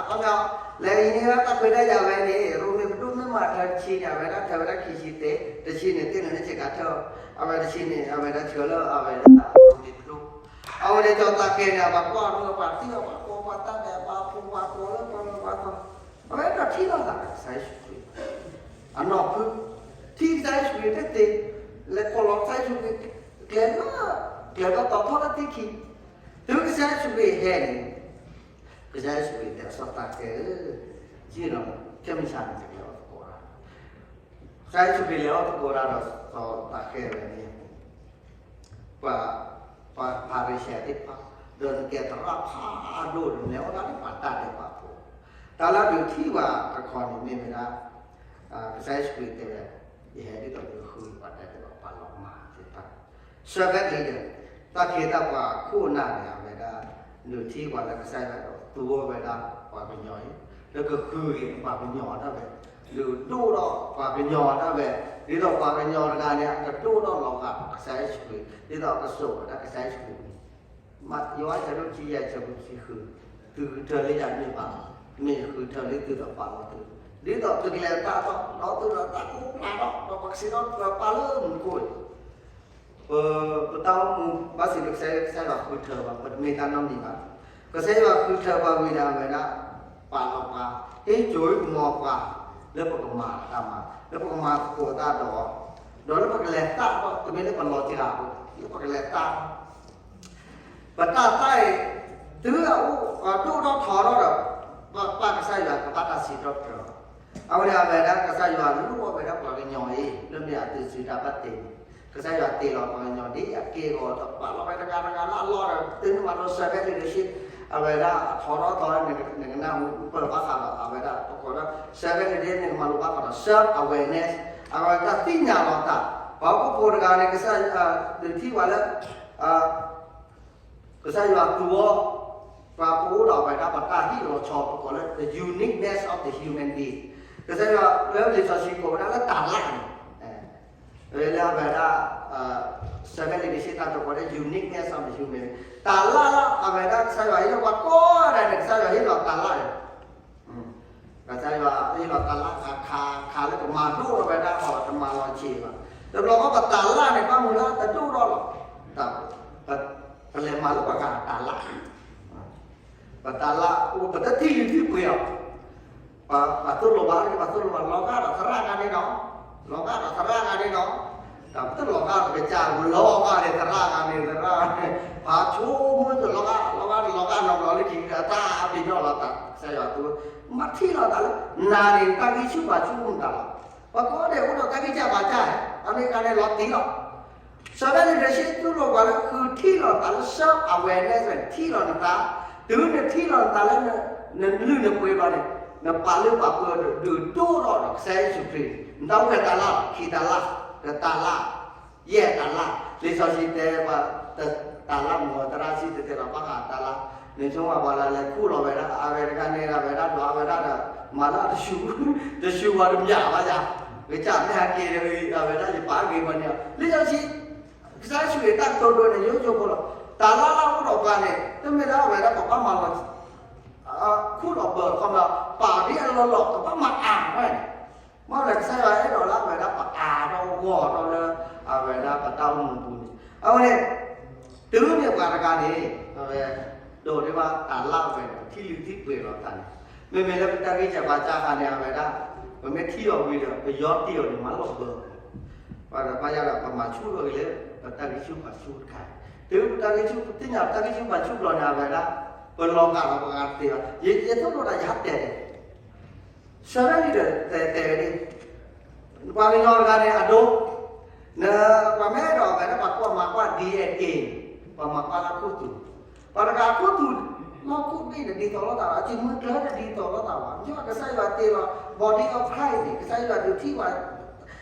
အမ့ၢ် လဲၤအံၤန့ၣ် တၢ်ခွဲးတၢ်ယာ်ဝဲန့ၣ် ရိမ့ၤပဒိၣ်မ့ၢ်မးတဆံန့ၣ် အဝဲဒၣ်ထၢဝဲဒၣ်ခံဆံသ့, တဆံန့ၣ် သ့ၣ်န့ၣ်လၢဆ့ကၤထၢၣ်, အဝဲတဆံန့ၣ် အဝဲဒၣ်ထၢလၢအဝဲဒၣ်ရိမ့ၤပဒိၣ်, အဝဲန့ၣ်ကၠီၤသးကဲန့ၣ် ပှၤကွၢ်မုၢ်ပှၤသံအီၤ ပှၤကိးပှၤတၢ်ဒဲး ပှၤဖိပှၤကိးလၢပှၤလၢပှၤသီ, အဝဲဒၣ်ထံၣ်လိာ်သးဒီးကစၢ်ယ့ၣ်ၡူးခရံာ် အနီၢ်ဖုၣ်, ထံၣ်ကစၢ်ယ့ၣ်ၡူးခရံာ်တသ့, လဲၤကိးလီၤကစၢ်ယ့ၣ်ၡူးခရံာ် ကျဲၤလၢ ကျဲၤလီၤတီၤထီၣ်လၢသံခံ, တုၤကစၢ်ယ့ၣ်ၡူးခရံာ်ဟဲန့ၣ် ကစၢ်ယ့ၣ်ၡူးခရံာ်တဲ စီၤသးခဲဧၢ, ယ့ၢ်လီၤ ခဲမုၢ်ဆါန့ၣ် ယကလဲၤအီၣ်သကိးတၢ်, ကစၢ်ယ့ၣ်ၡူးခရံာ်လဲၤအီၣ်သကိးတၢ်ဒီးစီၤသးခဲဝဲန့ၣ် ပှၤ ပှၤဖၤရံၤၡဲသ့ၣ်တဖၣ် ဒီးနကဲသရၣ်ဖးဒိၣ်ဒီး နလဲၤအီၣ်တၢ်လၢပှၤတၢ်ဒဲးဘးဖိ, တၢ်လၢဒုးထံၣ်ပှၤတခီန့ၣ်မ့ၢ်ဝဲဒၣ် ကစၢ်ယ့ၣ်ၡူးခရံာ်တဲဝဲ ယဟဲဒ်သိးယဃုပှၤတၢ်ဒဲးဘး ပှၤလီၤမၢ်သ့ၣ်တဖၣ် servant leader တၢ်ခ့တၢ်ပှၤခိၣ်နၢ်န့ၣ် အဝဲဒၣ် ဒုးထံၣ်ပှၤလၢကစၢ်ယွၤဒီးသူဝဲဒၣ်ပှၤကညီအံၤ လၢကဃုက့ၤပှၤကညီတၢ်ဝဲ, ဒုးဒိၣ်ထီၣ်ပှၤကညီတၢ်ဝဲ, ဒ်သိးပှၤကညီတဂၤန့ၣ် အကဒိၣ်ထီၣ်လီၤဂာ်ဒီးကစၢ်ယ့ၣ်ၡူးခရံာ် ဒ်သိးအကစိာ်ဝဲဒၣ်ကစၢ်ယ့ၣ်ၡူးခရံာ်န့ၣ်, ယိၤဟၣ်ဆၢဒိၣ်ခံ ယဲၢ်ဆၢဖိခံဃု, သုဃုထၢလၢယၤတမ့ၢ်ဘၣ်, မ့ၢ်ယဃုထၢလၢသုဒီးပာ်လီၤသု, ဒ်သိးသုကလဲၤတၢ်ထီၣ် ဒီးသုဒီးတၢ်ကိၢ်ကျါထီၣ် ဒီးပှၤကဆ့ၣ်နီၤသုဒီးပာ်လၢမူခိၣ်အံၤ ပ ပတၢ်အိၣ်မူဘၣ်စံးလၢကစၢ်ယွၤဃုထၢဘၣ်, ပတမ့ၢ်တၢ်နီတမံၤဘၣ်. ကစၢ်ယွၤဃုထၢပှၤဝံၤဒီးအဝဲဒၣ် ပာ်လီၤပှၤ, ဟ့ၣ်စိၤဟ့ၣ်ကမီၤပှၤ လၢပကမၤတၢ်မၤ, လၢပကမၤသကိးတၢ်ဒီး, ဒီးလၢပကလဲၤသၣ်ထီၣ်, တမ့ၢ်လၢပလီၤစှၤအဃိ, လၢပကလဲၤသၣ်ထီၣ် ပတၢ်သၣ်အံၤ တုၤအအိၣ်ဒိၣ်ထီၣ်ထီထီၣ်ဒီး ပပၢ်ကစၢ်ယွၤကဘၣ်တၢ်စံးထီၣ်ပတြၢၤလီၤ. အဝဲန့ၣ်အဝဲဒၣ်ကစၢ်ယွၤလိၣ်အီၣ်ဝဲဒၣ်ပှၤကညီအံၤ လၢမ့ၢ်အသုစုတၢ်ဘၣ်တ့န့ၣ်, ကစၢ်ယွၤတ့လီၤပှၤကညီဒ်အက့ၢ်အဂီၤဒီး ပာ်လီၤဝဲတဂၤတဂၤလၢအလီၢ်ဒီး သုမ့ၢ်မၤလိ servant leadership အဝဲဒၣ်အထီထီၣ်ထီထီၣ်န့ၣ် နကနၢ်ဟူပၢၢ်ဘၣ်ဃးဒီး အဝဲဒၣ်ပကိးလၢ servant leadership န့ၣ် ကမၤလိဘၣ်ဃးဒီး self awareness အဝဲဒၣ်သ့ၣ်ညါလီၤသး, ပှၤဟီၣ်ခိၣ်ဖိတဂၤန့ၣ် ကစၢ်ယွၤဒုးထံၣ်ပှၤလၢ ကစၢ်ယွၤသူအီၤ ပှၤပအိၣ်ဒီးဝဲဒၣ်ပတၢ်ဟ့ၣ်လီၤဆီ ပကိးလၢ the uniqueness of the human being. ကစၢ်ယွၤလၢလံာ်စီဆှံကိးဝဲဒၣ်လၢတၤလၣ်န့ၣ်, လၢအဝဲဒၣ် servant leadership တၢ်တကိးလၢ uniqueness of the human being. တၤလၣ်လၢအဝဲဒၣ်ကစၢ်ယွၤဟ့ၣ်လီၤပှၤကိးဂၤဒဲးန့ၣ် ကစၢ်ယွၤဟ့ၣ်လီၤတၤလၣ်န့ၣ် ကစၢ်ယွၤဟ့ၣ်လီၤတၤလၣ်ခးခးခးလၢကမၤဒိၣ်ထီၣ်ဝဲဒၣ်အီၤ တမၤလီၤဆံးဘၣ်. တဘျီဃီပတၤလၣ်န့ၣ် ဘၣ်မနုၤလၢတဒိၣ်ထီၣ်လီၤ. ပလဲၤမၤလၢပှၤဂၤတၤလၣ်, ပတၤလၣ်အိၣ် ပတထံၣ်လုၢ်ထံၣ်ပှ့ၤအီၤ, ပှၤသိၣ်လိဘၣ် ပှၤသိၣ်လိဘၣ် လီၤဂာ်ဒီးသရၣ်ဂၤန့ၣ်ဒီး, လီၤဂာ်ဒီးသရၣ်ဂၤန့ၣ်ဒီး, တၢ်ပတလီၤဂာ်ပကစၢ် လီၤဂာ်ဒီးသရၣ်ဂၤန့ၣ် သရၣ်ဂၤန့ၣ် ပှၤဆိကမိၣ်တလီၤဂာ် လီၤဂာ်န့ၣ် လီၤဂာ်နီတဘျီလၢခံ တၢ်အဘျုးနီၢ်လီၤသး ကစၢ်ယွၤသူ မၤထံၣ်လီၤသးလၢ နၤန့ၣ် တၢ်ဂံၢ်ဆူၣ်ဘါဆူၣ်မတၤလီၤ. ပှၤကိးဂၤဒဲးအိၣ်ဒီးတၢ်ဂံၢ်စၢ်ဘါစၢ် အမ့ၢ်ကါန့ၣ်လီၤတံၢ်လီၤ. Servant leadership တူၢ်လိာ်ပှၤလၢဃုထံၣ်လီၤသးလၢ self awareness န့ၣ် ထံၣ်လီၤနသး, တုၤနထံၣ်လီၤနသးလၢ နလုၢ်နပှ့ၤဘျီန့ၣ် နပာ်လုၢ်ပာ်ပှ့ၤဒီး ဒုးဒိၣ်ထီၣ်ဒီးကစၢ်ယ့ၣ်ၡူးခရံာ်န့ၣ် နတၢ်အိၣ်ဝဲတၤလၣ်လီၤ ခံတၤလၣ်, တတၤလၣ် ယဲၢ်တၤလၣ်, လံာ်စီဆှံတဲပှၤ တတၤလၣ်မ့ၢ်တရၣ်ဆံတတဲလီၤဘၣ်ဃးတၤလၣ်, နဆိကမိၣ်ပှၤလၢလဲၤခူၣ်လီၤဝဲဒၣ် အဝဲတဂၤန့ၣ် အဝဲဒၣ်ဒွးဝဲဒၣ်ဒီး မၤလၢတဆူၣ်, တဆူၣ်ဝဲတမၠးဘၣ်ယၤ, ကစၢ်မ့ၢ်ဟဲက့ၤဒီး အဝဲဒၣ်ယပာ်ဂ့ၤမ့ၢ်န့ၣ်, လံာ်စီဆှံ ကစၢ်ယ့ၣ်ၡူးခရံာ်တၢ်ကတိၤဒိန့ၣ် ယိယိဖိလီၤ, တၤလၣ်လၢအိၣ်ဒီးပှၤန့ၣ် တမ့ၢ်လၢအဝဲဒၣ်ပဘၣ်မၤလီၤ ခူၣ်လီၤဘၢခီမီ ပာ်ဒ်အလီၢ်လီၢ် ကဘၣ်မၤအါဝဲန့ၣ်, မ့ၢ်လၢကစၢ်ယွၤအဲၣ်ဒိးလၢအဝဲဒၣ်ပအါထီၣ်ဂီၢ်ထီၣ်လၢ အဝဲဒၣ်ပတၢ်အိၣ်မူပူၤန့ၣ်, အဝဲန့ၣ် တုၤမ့ၢ်ပှၤတဂၤန့ၣ် အဝဲ ဒိးန့ၢ်ဘၣ်တၤလၣ်ဝဲန့ၣ် ထံၣ်လုၢ်ထံၣ်ပှ့ၤလီၤသးန့ၣ်, မ့မ့ၢ်လၢပတၢ်ဂံၢ်စၢ်ဘါစၢ်အခါန့ၣ် အဝဲဒၣ် ပမ့ၢ်ထံၣ်အီၤဝံၤဒီး ပယီတ့ၢ်အီၤန့ၣ် မၤလီၤဘၢ ပှၤဒီးပှၤယၤဒီး ပမၤဆူၣ်ထီၣ်က့ၤလၢ ပတၢ်ဂံၢ်ဆူၣ်ဘါဆူၣ်တခါ, တုၤပတၢ်ဂံၢ်ဆူၣ် ပသ့ၣ်ညါပတၢ်ဂံၢ်ဆူၣ်ဘါဆူၣ်ဘျီန့ၣ် အဝဲဒၣ် ပလီၤဂာ်ဒီးပှၤဂၤတသ့ဘၣ်. ယ ယသိၣ်လိတၢ်ယဟးတဲာ်န့ၣ် ဆၢဝဲလံဒီး တဲ တဲဝဲဒၣ် ပှၤကညီတဂၤန့ၣ် အဒိ န ပှၤမ့ၢ်အဲၣ်ဒိးအဝဲဒၣ် ပှၤကွၢ်မၤကွၢ် DNA ပှၤမၤကွၢ်လၢခိၣ်သူ, ပှၤတဂၤခိၣ်သူ လီၢ်ခိၣ်ဘ့ၣ်န့ၣ် ဒ်သိးလိာ်သးဘၣ်, အစုမုၢ်ကျၢၢ်န့ၣ် ဒ်သိးလိာ်သးဘၣ်, ယွၤကစၢ်ယွၤတ့လီၤ body of Christ န့ၣ် ကစၢ်ယွၤဒုးထံၣ်ဝဲ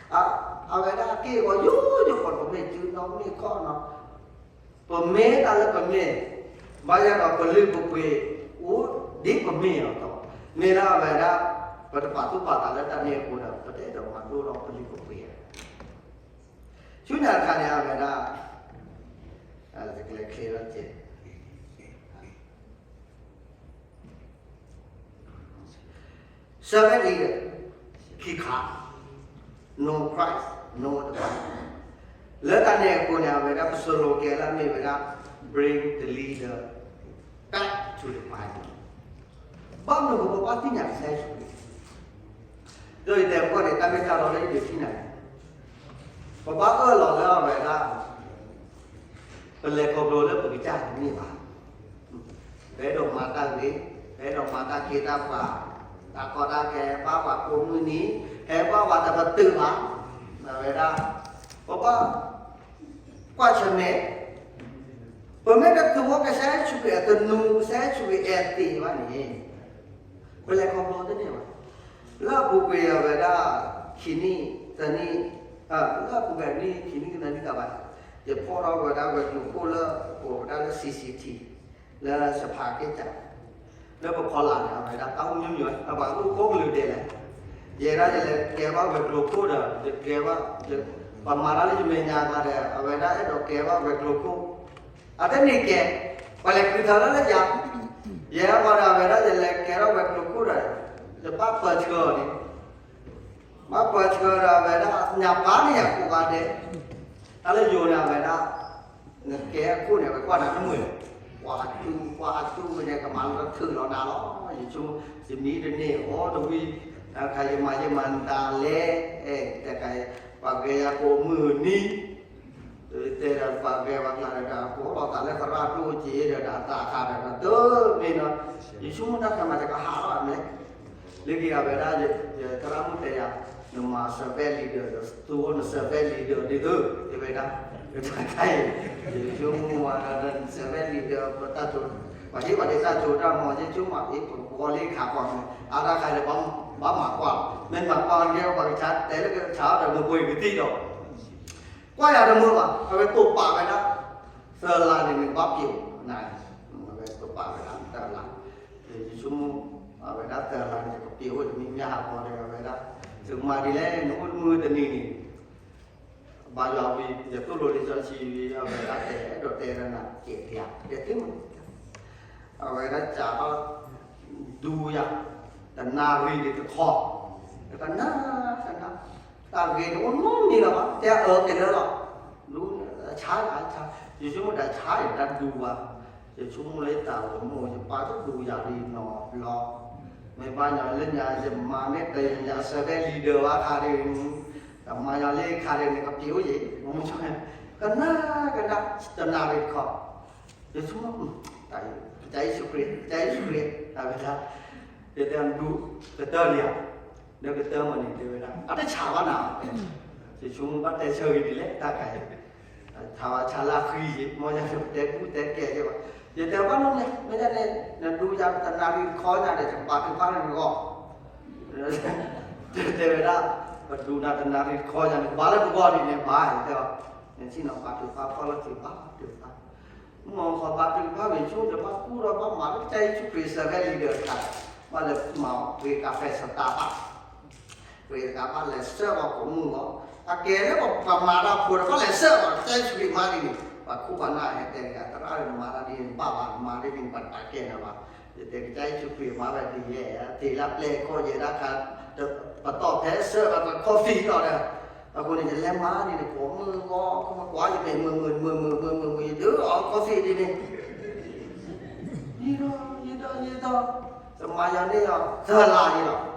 အဝဲဒၣ်အက့ၢ်အဂီၤ ယိယိဖိ ပမ့ၢ်စုနီၢ်မ့ၢ်ခီၣ်နီၢ် ပမ့ၢ်တၢ်လၢပမ့ၢ်, ဘၣ်ယၤဒီးပလုၢ်ပပှ့ၤ အိၣ်ဒ်ပမ့ၢ်အသိး, မ့ၢ်လၢအဝဲဒၣ် ပတပာ်သူၣ်ပာ်သးလၢတၢ်န့ၣ်အဃိဒီး ပတအဲၣ်ဒိးမၤဒိၣ်ထီၣ်ပလုၢ်ပပှ့ၤ. ဆူညါတခါန့ၣ် အဝဲဒၣ် တကလဲၤချ့လီၤကဲး တ servant leader ခံခါ, no Christ, no the Bible. လၢတၢ်န့ၣ်အဃိန့ၣ် အဝဲဒၣ်ပ slogan လၢအမ့ၢ်ဝဲဒၣ် Bring the leader back to the Bible. ဘၣ်မနုၤအဃိ ပဘၣ်သ့ၣ်ညါကစၢ်ယ့ၣ်ၡူးခရံာ်, ဒီးယတဲအဂီၢ်န့ၣ် တၢ်မ့ၢ်တၢ်တီလၢယဒုးသ့ၣ်ညါန့ၣ်, ပဘၣ်အၢၣ်လီၤလၢအဝဲဒၣ် ပလဲၤခီဖျိလၢပကစၢ်တန့ၢ်ဘၣ်. ပအဲၣ်ဒိးမၤတၢ်ဂ့ၤ, ပအဲၣ်ဒိးမၤတၢ်ခ့တၢ်ပှၤ, တၢ်ကီတၢ်ခဲ ဟဲဘၣ်ပှၤကိးမုၢ်နံၤ, ဟဲဘၣ်ပှၤတပတုာ်ဘၣ်. အဝဲဒၣ် ပဘၣ်ကွၢ်ဆၢၣ်မဲာ်, ပမ့ၢ်တသူဝဲကစၢ်ယ့ၣ်ၡူးခရံာ်အသနူ, ကစၢ်ယ့ၣ်ၡူးခရံာ်အဲၣ်သ့ၣ်ဘၣ်န့ၣ် ပလဲၤခီဖျိတန့ၢ်ဘၣ်. လၢအပူၤကွံာ်အဝဲဒၣ် ခံနံၣ်, သၢနံၣ်, လၢအပူၤကွံာ်နံၣ် ခံနံၣ်သၢနံၣ်တဘၣ်, ယဖီၣ်ထီၣ်ဝဲဒၣ်ဝဲၤကျိၤခိၣ်လၢ ပကိးဝဲဒၣ်လၢ C C T, လၢစဖါက့ၣ်ကး, လၢပဖီလာ်န့ၣ် အဝဲဒၣ်တၢ်အိၣ်မံၤမံၤဝဲ အပှၤအိၣ်ကိးကလုာ်ဒဲးလဲၣ်. ယဲဒၣ်ယလဲၤကဲဘၣ်ဝဲၤကျိၤခိၣ်ဒီး ယကဲဘၣ်, ပမၤတၢ်လၢယမဲာ်ညါကျါဒီး အဝဲဒၣ်အဲၣ်ဒိးကဲဘၣ်ဝဲၤကျိၤခိၣ်, အတန့ၢ်ကဲ, ပှၤလဲၤဃုထၢလၢလၢယၤ, ယဲဒၣ်ပှၤဒီးအဝဲဒၣ်ယလဲၤကဲထီၣ်ဝဲၤကျိၤခိၣ်ဒီး ယဘၣ်ပၢၤဆှၢအီၤန့ၣ်, ဘၣ်ပၢၤဆှၢဒီးအဝဲဒၣ် ညၣ်ပၢ်န့ၣ်ယၤကိးဂၤဒဲး, တၢ်လၢယိၤန့ၣ် အဝဲဒၣ် နကဲအခိၣ်န့ၣ် အဝဲကွၢ်နၤတမုာ်လဲၣ်, ကွၢ်အတူၢ် ကွၢ်အတူၢ်ဝဲန့ၣ် ကမၤလၢထၢၣ်လီၤနၤလီၤ, ယဆိကမိၣ် ယမံတန့ၢ် အိၣ်တဝံၤ, တခါယမၤယမၤနတၢ်လဲၣ်, တခါ ပှၤဂဲၤယၤကိးမုၢ်နံၤ, တဲဒီးပှၤဂဲၤပှၤကျါဒီး ကိးလီၤသးလၢသရၣ်ဒိၣ်က့ဒီး တၢ်သးခါဒီး တမ့ၢ်နီၤ, ယဆိကမိၣ်တၢ်ခဲမး ယကဟးထီၣ်မလဲၣ်. လၢက့ၤအဝဲဒၣ် ယသရၣ်မုၣ်တဲယၤ, နမၤ servant leader ဒီး သူဝဲန servant leader ဒ်သိး တဲဝဲဒၣ်, တၢ်ခါအံၤ ယဆိကမိၣ်ဝဲဒၣ် servant leader ပတၢ်တိ, ပှၤဟ့ၣ်ပှၤဒ့တၢ်တိတၢ်မီၤ ယဆိကမိၣ်အံၤ ပကဘှီလ့ခါကွၢ်မး အါတၢ်ခါဒီး ဘၣ်မၤကွၢ်လီၤ, မ့ၢ်မၤကွၢ်ကဲပှၤကဆါ တဲလၢကဆါဒီး နပှ့ၤကသံၣ်ဒီး ကွၢ်ယၤတမုာ်ဘၣ်, အဝဲတိာ်ပာ်ဝဲဒၣ် သၢလါန့ၣ် နဘၣ်ပျိာ်, န, အဝဲတိာ်ပာ်ဝဲဒၣ်သၢလါ, ယဆိကမိၣ် အဝဲဒၣ်သၢလါန့ၣ် ယကပျိာ်အိၣ်တမံၤမ့ၢ်ဟးဂီၤဒီး အဝဲဒၣ် သုကမၤဒ်လဲၣ် နအိၣ်တမုာ်တနံၤန့ၣ်, ဘါယွၤဝံၤ ယသိၣ်လိလံာ်စီဆှံဝံၤ အဝဲဒၣ်တဲ အဲၣ်ဒိးတဲဒီးနၤ ကဲးတယၤ တဲသ့မး, အဝဲဒၣ်စးထီၣ် ဒူယၤ တနၣ်ရံၣ်တခီ, တနၣ်, တနၣ်, တၢ်ဂ့ၤတအိၣ်နီတမံၤလၢၤဘၣ်, တဲအၢက့ၤလၢလီၤ, ဒူ, ဆါ, ဆါ, ယဆိကမိၣ်တၢ်ဆါအံၤ တၢ်ဒူဘၣ်, ယဆိကမိၣ်လၢယတၢ်အိၣ်တမုာ် ယပၢ်တဒူယၤလံနီၤလီၤ, မ့ၢ်ဘၣ်ညီလၢညါ ယမၤမ့ၢ်တယၤ servant leader ဘၣ်ခါဒ်န့ၣ်, တမၤညီလၢခါဒ်န့ၣ် ကပျိယဲ, ကနၣ်, ကနၣ်, တနၣ်ရံၣ်တခီ ယဆိကမိၣ် ကစၢ်ယ့ၣ်ၡူးခရံာ်, ကစၢ်ယ့ၣ်ၡူးခရံာ် အဝဲဒၣ်, ယတဲဒူ ကတၢၢ်လံဧါ, ဒီးကတၢၢ်မးန့ၣ် တဲဝဲဒၣ် အတဆါဘၣ်နၤ, ယဆိကမိၣ်ဘၣ်တဲဆၢဂ့ၤဒ်လဲၣ် တၢ်ခါအံၤ, ဆါဘၣ်ဆါလၢအဃံယံၤ မ်ယၤတဲပူတဲကဲယဲဘၣ်, ယတဲဘၣ်နီၢ်န့ၣ် မ့ၢ်ဒ်န့ၣ် နဒူယၤတနၣ်ရံၣ်တခီညါဒီး ယကပာ်ထုကဖၣ်လၢနဂီၢ် တဲဝဲဒၣ် ပဒူနၤတနၣ်ရံၣ်တခီညါန့ၣ် ပှၤလၢပဂီၢ်ဒ်န့ၣ်ဘၣ် တဲအီၤ, နထံၣ်နီၤ ပာ်ထုကဖၣ်ဖီၣ်လၢသုဘၣ်ထုကဖၣ်, မ်ခီပာ်ထုကဖၣ်ဝံၤဆိ ယဘၣ်ကူၣ်ဒီးဘၣ်မၤလၢကစၢ်ယ့ၣ်ၡူးခရံာ် servant leader တခါ, ဘၣ်လဲၤမၤပှ့ၤကါဖဲစတၢ်ဘၣ် ပှ့ၤတကးဘၣ်လဲၤဆှၢဘၣ်ကိးမုၢ်ဂီၢ်, အကဲလၢပှၤမၤတၢ်ဖိဒီး ဘၣ်လဲၤဆှၢဘၣ် ကစၢ်ယ့ၣ်ၡူးခရံာ်မၤဒ်န့ၣ်, ပှၤခိၣ်ပှၤနၢ်ဟဲတဲတဂၤ သရၣ်ဒီးနမၤတၢ်ဒ်န့ၣ် နဘၣ်ဘၣ် နမၤဒ်န့ၣ် ပှၤတပာ်ကဲနၤဘၣ်, ယတဲကစၢ်ယ့ၣ်ၡူးခရံာ်မၤဝဲဒ်လဲၣ်, တ့လၢပျဲၢ်ခီၣ်ယဲဒၣ်ခါ, ပတီၢ်ဖဲဆှၢဘၣ်ပ coffee လီၤဒီး, အဃိန့ၣ် ယလဲၤမၤဒ်န့ၣ် ကိးမုၢ်ဂီၢ် ခီမကွၢ်ယမဲာ်မုာ်မုာ်မုာ်မုာ်မုာ်မုာ် ယဒုးအီ coffee ဒ်န့ၣ် ယံၤဒီး ယံၤဒီး ယံၤဒီး, တမၤယၤန့ၣ်လီၤ သၢလါယံၤလီၤ,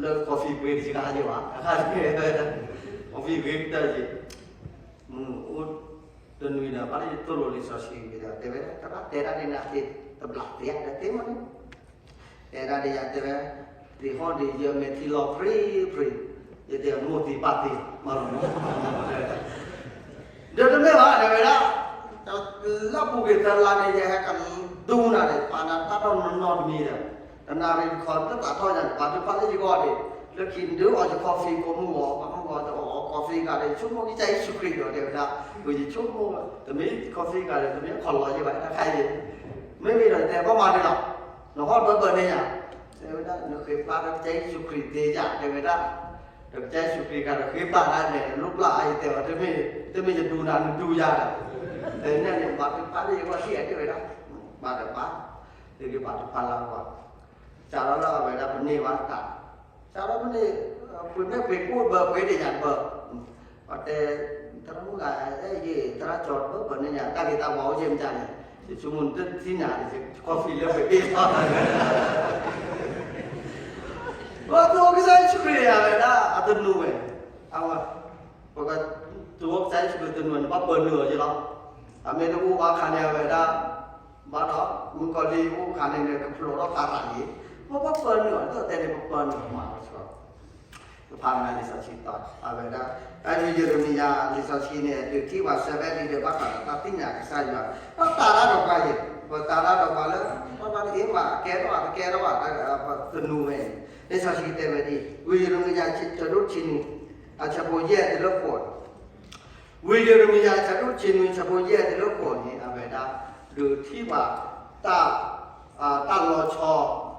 လၢ coffee ပှ့ၤတယံၤလါယံၤဘၣ်, coffee ပှ့ၤကတၢၢ်ယံၤ, အိၣ်တနွံဒီး ဘၣ်လၢယသိၣ်လိလံာ်စီဆှံဝံၤဒီး တဲဝဲဒၣ် သရၣ်တဲဒၣ်ဒ်န့ၣ်သ့ တဘျးသ့ဧါ ဒီးသ့မးန့ၣ် တဲဒၣ်ဒ်ယၤတဲဝဲ, သ့ၣ်ဟီၣ်ဒ်ယမဲာ်ထံလီၤဖှ့ဖှ့, ယတဲမိၢ်သံပၢ်သံ, မၤလီၤမး, ဒီးတမ့ၢ်ဘၣ် တဲဝဲဒၣ်, လၢပူၤကွံာ်သၢလါန့ၣ် ယဟဲကဒူနၤန့ၣ် ပာ်နၤတၢ်ထီၣ်နီၢ်နီၢ်တမံၤဒီး, တနၣ်ရံၣ်တခီ လၢသးထီၣ်ယၤန့ၣ် ပာ်ဒုးဖးလၢယဂီၢ်န့ၣ်, လၢခံဒုးအီၤယ coffee ကိးမုၢ်ဂီၢ်, ပှၤမုၢ်ဂီၢ်တအီၣ် coffee ဂၤဒီး ယဆိကမိၣ်ကစၢ်ယ့ၣ်ၡူးခရံာ်ဒီး တဲဝဲဒၣ်, ယဆိကမိၣ် တမ့ၢ် coffee ဂၤဒီး တမ့ၢ်ခီၣ်လီၤယဲဘၣ် တၢ်ခါအံၤ, မ့မ့ၢ်ဒီးတဲဘၣ်မၤန့ၣ်လီၤ, နဟီၣ်ဘၢဘၢန့ၣ်ယၤ, တဲဝဲဒၣ် နဃ့ပျၢ်ဒီးကစၢ်ယ့ၣ်ၡူးခရံာ်သ့ယၤ တဲဝဲဒၣ်, ဒီးကစၢ်ယ့ၣ်ၡူးခရံာ်ဂၤဒီးဃ့ပျၢ်တၢ်န့ၣ် လိၣ်ပျၢ်အါယတဲဝဲ, တမ့ၢ်ယဒူနၤ နဒူယၤဒီး, တဲန့ၣ်န့ၣ် ဘၣ်ထုကဖၣ်လၢယဂီၢ်ထံၣ်တဲဝဲဒၣ်, ဘၣ်တဘၣ်, လၢကဘၣ်ထုကဖၣ်လၢအဂီၢ်, စးထီၣ်လၢအဝဲဒၣ်ပန့ၢ်ဘၣ်တၢ် တၢ်လီၤမ့ၢ်န့ၣ်, ပှ့ၤမ့ၢ်ပှ့ၤကိၣ်ဘၢပှ့ၤတယၤတဘၢ, ပတဲ, သရၣ်မုၣ်ဂၤ, ယသရၣ်ကၠီတဘၢဘၢန့ၣ်ညါ တၢ်ဂ့ၤတၢ်ဝါအိၣ်ယဲၢ်မတၤန့ၣ်, ယဆိကမိၣ်နတထံၣ်ညါ, ကီၢ်ဖံးလၢပှ့ၤတ့ၢ်လီၤ, ပှၤသူၣ်ကစၢ်ယ့ၣ်ၡူးခရံာ်အဝဲဒၣ် အတနူဝဲ, အဝဲ, ပကသူၣ်ကစၢ်ယ့ၣ်ၡူးခရံာ်တနူန့ၣ် ဘၣ်ပၢနုာ်အီၤယဲလီၤ, အမ့ၢ်တအိၣ်ဘၣ်ခါန့ၣ် အဝဲဒၣ် ဘၣ်ဒီး မုၣ်ကီၤလံၢ်အိၣ်ခါန့ၣ်န့ၣ် ကဖျိးထီၣ်သရၣ်ယံၤ, ပဘၣ်ပၢနုာ်အီၤ လၢတဲန့ၣ် ပပၢနုာ်မးလီၤ, ကဖးမၤလံာ်စီဆှံတီ, အဝဲဒၣ်, အဝဲယံးရမံယၤလံာ်စီဆှံန့ၣ် ဒုးထံၣ်ပှၤ servant leader ဘၣ်ဃးဒီးတၢ်သ့ၣ်ညါကစၢ်ယွၤ, ပတၤတၢ်ဒီးပှၤယဲ, ပတၤတၢ်ဒီးပှၤလၢ ပှၤဘၣ်တအ့ၣ်ဘၣ် ကဲထီၣ်ဘၣ် တကဲထီၣ်ဘၣ် တနူဝဲန့ၣ်, လံာ်စီဆှံတဲဝဲဒ်အံၤ, ဝံယံးရမံယၤ ဆၢဒိၣ်တဆံနွံ, အဆၢဖိယဲၢ်တုၤလၢဃိး ဝံယံးရမံယၤ ဆၢဒိၣ်တဆံနွံ ဆၢဖိယဲၢ်တုၤလၢဃိးန့ၣ် အဝဲဒၣ် ဒုးထံၣ်ဘၣ် တၢ်, တၢ်လီၤဆီ,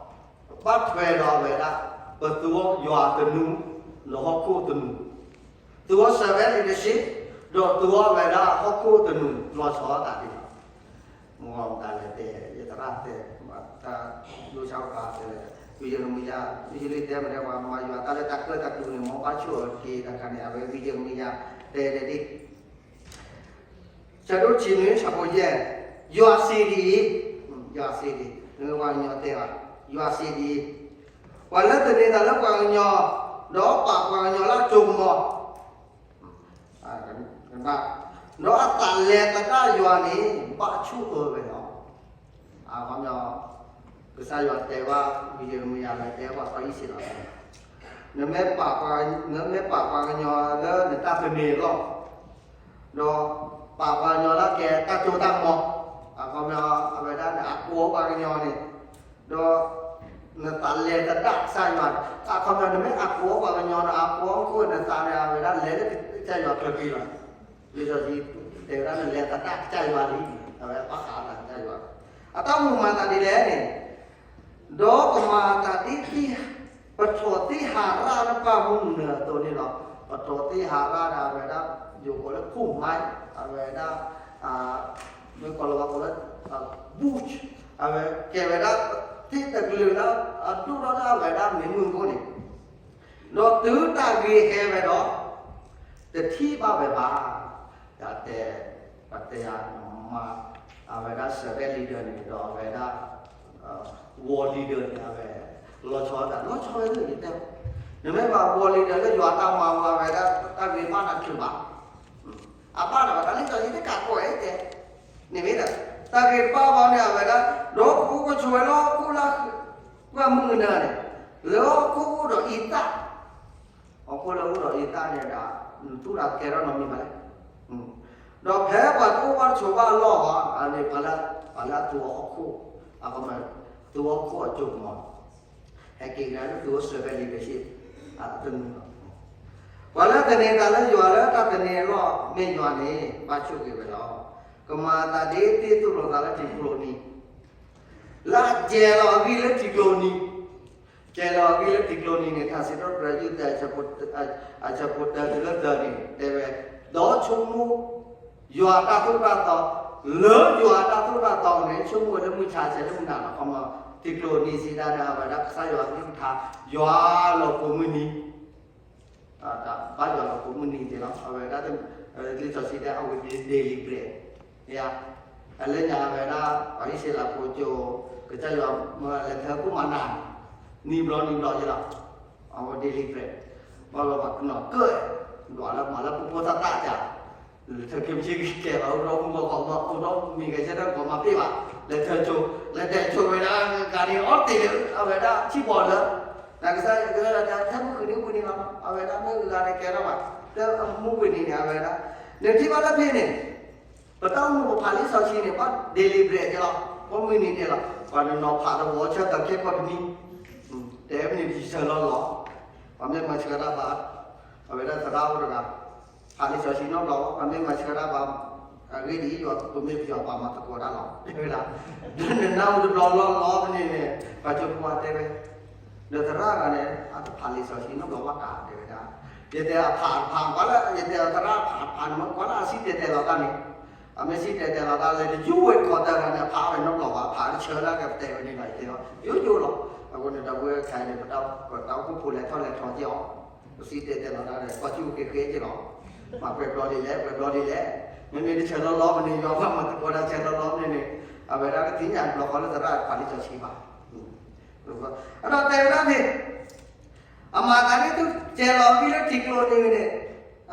ဘၣ်ထွဲဒီးအဝဲဒၣ် ပသူအီၤယွၤတနူ ဒီးဟီၣ်ခိၣ်တနူ, သူအီၤ servant leadership ဒီးသူအီၤအဝဲဒၣ်ဟီၣ်ခိၣ်တနူ လီၤဆီအသးဒ်န့ၣ်လီၤ, မ့ၢ်တၢ်လဲၤတဲ ယသရၣ်တဲ, တၢ်လိၣ်ဆၣ်ပာ်တဲ, ဝံယံးရမံယၤ, ဝံယံးရမံယၤတဲမ့ၢ်တဲပှၤမၤယွၤတၢ်လၢတၢ်ကၢၣ်တၢ်ကျူန့ၣ် မ်ဘၣ်ဆိၣ်အီၤတက့ၢ်တခါန့ၣ် အဝဲဝံယံးရမံယၤ တဲတဲဒ် ဆၢဒိၣ်တဆံနွံ ဆၢဖိယဲၢ်, ယွၤစံးဒ်အံၤ, ယွၤစံးဒ်အံၤ, မ့ၢ်ပှၤကညီတဲဘၣ်, ယွၤစံးဒ်အံၤ, ပှၤလၢသန့ၤသးလၢပှၤကညီ, ဒီးပာ်ပှၤကညီလၢအစိကမီၤ, ဒီးအသးလဲၤသဒၣ်ယွၤန့ၣ် ဘၣ်ဆိၣ်အၢဝဲလီၤ. အခီပညီ, ကစၢ်ယွၤတဲဘၣ် ဝံယံးရမံယၤ လဲၤတဲဘၣ်ပှၤအံၣ်စရ့လး, နမ့ၢ်ပာ်ပှၤ, နမ့ၢ်ပာ်ပှၤကညီလၢနတၢ်သန့ၤအလီၢ်, ဒီးပာ်ပှၤကညီလၢကဲတၢ်စိတၢ်ကမီၤ, အခီပညီ အဝဲဒၣ်နအကိးပှၤကညီန့ၣ်, ဒီးနသးလဲၤသဒၣ်ကစၢ်ယွၤ, အခီပညီ နမ့ၢ်အကိးပှၤကညီ နအကိးခိၣ်နသးန့ၣ် အဝဲဒၣ်လဲၤလၢကစၢ်ယွၤချၢက့ၤလီၤ. လံာ်စီဆှံတဲဝဲဒၣ် နလဲၤသဒၣ်ကစၢ်ယွၤလံ, အဝဲဘၣ်ဃးအသးကစၢ်ယွၤ, အတၢ်မုၢ်မၤသးဒ်လဲၣ်န့ၣ်, ဒီးကမၤအသးဒ် ပထိးသ့ၣ်ဟးရၣ်လၢပှၢ်မုၢ်နုာ်အသိးန့ၣ်လီၤ. ပထိးသ့ၣ်ဟးရၣ်ဒီးအဝဲဒၣ် ယိၤကိးလၢခိၣ်မါ, အဝဲဒၣ် မ့ၢ်ကိးလီၤဝဲကိးလၢ bush, အဝဲကဲဝဲဒၣ် သ့ၣ်တကလုာ်လၢ အဒိၣ်ထီၣ်လၢအဝဲဒၣ်မ့ၢ်မုၢ်ခိၣ်န့ၣ်, ဒီးတုၤတၢ်ဂ့ၤဟဲဝဲဒီး တထံၣ်ဘၣ်ဝဲဘၣ်. ယတဲ, ပတဲယၤမး, အဝဲဒၣ် servant leader န့ၣ် ဒီးအဝဲဒၣ် world leader န့ၣ် အဝဲ လီၤဆီသး လီၤဆီဝဲလၢယတဲ, နမ့ၢ်ဘၣ် world leader လၢယွၤတၢ်မၤဝဲ အဝဲဒၣ်တၢ်ဂ့ၤဘၣ်နၤချုးဘၣ်, အဘၣ်နၤဘၣ် တၢ်လံၣ်စီဆှံတကးကီးအဲၣ်တဲ, န့ၣ်မ့ၢ်ဒီး တၢ်ဂ့ၤတဘၣ်ဘၣ်န့ၣ် အဝဲဒၣ် ဒီးကအိၣ်ကဆိးဝဲလၢဟီၣ်ခိၣ်လၢ ပှၢ်မုၢ်နုာ်န့ၣ်, လၢဟီၣ်ခိၣ်အိၣ်ဒီးအံသၣ် ဟီၣ်ခိၣ်လၢအိၣ်ဒီးအံသၣ်န့ၣ်ဒီး နတူၢ်တၢ်ကဲထီၣ်နီတမံၤဘၣ်လဲၣ်. ဒီးဖဲပှၤတအိၣ်ဘၣ်တဆိးဘၣ်အလီၢ်ဘၣ် အန့ၣ် ပှၤလၢအသူအီၤဟီၣ်ခိၣ်, အကမၤ သူအီၤဟီၣ်ခိၣ်အစိကမီၤ, ဟဲက့ၤကဒါလၢသူအီၤ servant leadership အတနူလီၤ. ပှၤလၢသန့ၤသးလၢယွၤလၢတၢ်သန့ၤအလီၢ်မ့ၢ်ယွၤန့ၣ် ဘၣ်ဆိၣ်ဂ့ၤဝဲလီၤ. ကမၤအသးဒ်သ့ၣ်သူၣ်လီၤသးလၢထံကျိနံၤ လၢအကဲလီၤအဂံၢ်လၢထံကျိနံၤ, ကဲလီၤအဂံၢ်လၢထံကျိနံၤန့ၣ် ထါစံးထီၣ်ပတြၢၤယုၢ်သဲ အဆၢဖိတၢတုၤလၢသၢန့ၣ် တဲဝဲ, ဒီးဆိကမိၣ် ယွၤအတၢ်သိၣ်တၢ်သီ, လၢယွၤအတၢ်သိၣ်တၢ်သီန့ၣ် ဆိကမိၣ်ဝဲလၢမုၢ်ဆါဆဲးလၢမုၢ်နၤလီၤ. ခီမီ ထံကျိနံၤစံးဒၣ်န့ၣ် အဝဲဒၣ်ကစၢ်ယွၤကလုၢ်ကထါ ယွၤလီၤကိးမုၢ်နံၤ တၢ်ဘၣ်ယွၤလီၤကိးမုၢ်နံၤန့ၣ်လီၤ. အဝဲဒၣ် လံာ်စီဆှံတဲ အဝဲ daily bread ယါ, အလၢညါဝဲဒၣ် ပှၤအံၣ်စရ့လးဖိကၠိ ကစၢ်ယွၤမၢလဲၤထၢကိၣ်မၤနၤ နံၤဘျီနံၤဘျီယဲလီၤ. အဝဲ daily bread ဘၣ်လီၤပှၤကနီၤကၢၣ်, ဒွးလၢမၤလၢပှိၢ်ဖိသၣ်သၣ်ကၢ် လဲၤထၢက့ၤမ့ၢ်ကဲဘၣ် အိၣ်ဒီးမုၢ်ဂီၤကီၢ်မး အိၣ်ဒီးမံၤဂဲၤဆၢထၢၣ်ကီၢ်မးပ့ၢ်ဘၣ်, လဲၤထၢဆိ, လဲၤဒဲးဆိဝဲဒၣ် ဂၤန့ၣ်အီၣ်တ့ၢ်လၢ အဝဲဒၣ်ထံၣ်ဘီလၢ တၢ်ကစၢ်ယွၤကဲဒၣ်ထဲမုၢ်ဃုနံၤဝံၤန့ၣ်လီၤ. အဝဲဒၣ်မ့ၢ်ဂၤန့ၣ်ကဲထီၣ်ဘၣ် လၢအမူဝံၤန့ၣ်န့ၣ် အဝဲဒၣ် နထံၣ်ဘၣ်လၢဖဲန့ၣ် ပတၢ်အိၣ်မူပဖးလံာ်စီဆှံန့ၣ် ပှၤ daily bread ကဲလီၤ, ပှၤမုၢ်နံၤန့ၣ်လီၤ, ပှၤတနီၤဖးတဝီဆၢကီးခဲကီၢ်တနံၤ, တဲမနုၤတဆၢလီၤလီၤ, ပှၤမ့ၢ်မၤဆှၢတၢ်ဘၣ်, အဝဲဒၣ်သရၣ်အိၣ်တဂၤ ဖးလံာ်စီဆှံနီတဘျီ ပှၤမ့ၢ်မၤဆှၢတၢ်ဘၣ်, အဂ့ၢ်ဒ်အံၤ ယွၤပမ့ၢ်ပယီၤပှၤမၤသကိးတၢ်လီၤ, တဲဝဲဒၣ်, နနၢ်ဟူတဘျီလီၤလီၤဖဲန့ၣ်န့ၣ် ပှၤကၠိဖိတဲဝဲ, ဒီးသရၣ်တဂၤန့ၣ် အတဖးလံာ်စီဆှံနီတဘျီဘၣ်ကါ တဲဝဲဒၣ်, ယတဲအဖးတဖး ကွၢ်လၢ ယတဲသရၣ်ဖးတဖးန့ၣ် မ့ၢ်ကွၢ်လၢအစံၣ်တဲၤတဲလီၤတၢ်န့ၣ်, အမ့ၢ်စံၣ်တဲၤတဲလီၤတၢ်လၢတယူးဝဲတခီတၢၢ်တဂၤန့ၣ် အဖးဝဲနီတဘျီဘၣ်, ဖးတဆၢလၢကတဲဝဲန့ၣ်လီၤ ယတဲအီၤ ယိယိလီၤ. အဃိန့ၣ် ဒီပုၢ်ဝဲၢ်ခဲအံၤန့ၣ် ပတၢ်အိၣ်ဖှိၣ်ဖိလဲၤထီၣ်လဲၤထီက့ၤအီၤ, ပစံၣ်တဲၤတဲလီၤတၢ်ဒီး ကွၢ်စူၣ်ဃ့ဃ့က့ၤလီၤ. မၤပှဲၤဘျီဒ်လဲၣ် ပှဲၤဘျီဒ်လဲၣ်, မ့မ့ၢ်တဆၢလီၤလီၤမ့ၢ်န့ၣ် ယွၤဘၣ်မၤသကိးတၢ်ဆၢလီၤလီၤမ့ၢ်န့ၣ်, အဝဲဒၣ်ကသ့ၣ်ညါဘျီဃီလၢသရၣ်ပှၤလံာ်စီဆှံဘၣ်. အဒီးတဲဝဲဒၣ်န့ၣ် အမၤသးဒ်သိးစဲၤလီၤအခံလၢထံကျိန့ၣ်န့ၣ်,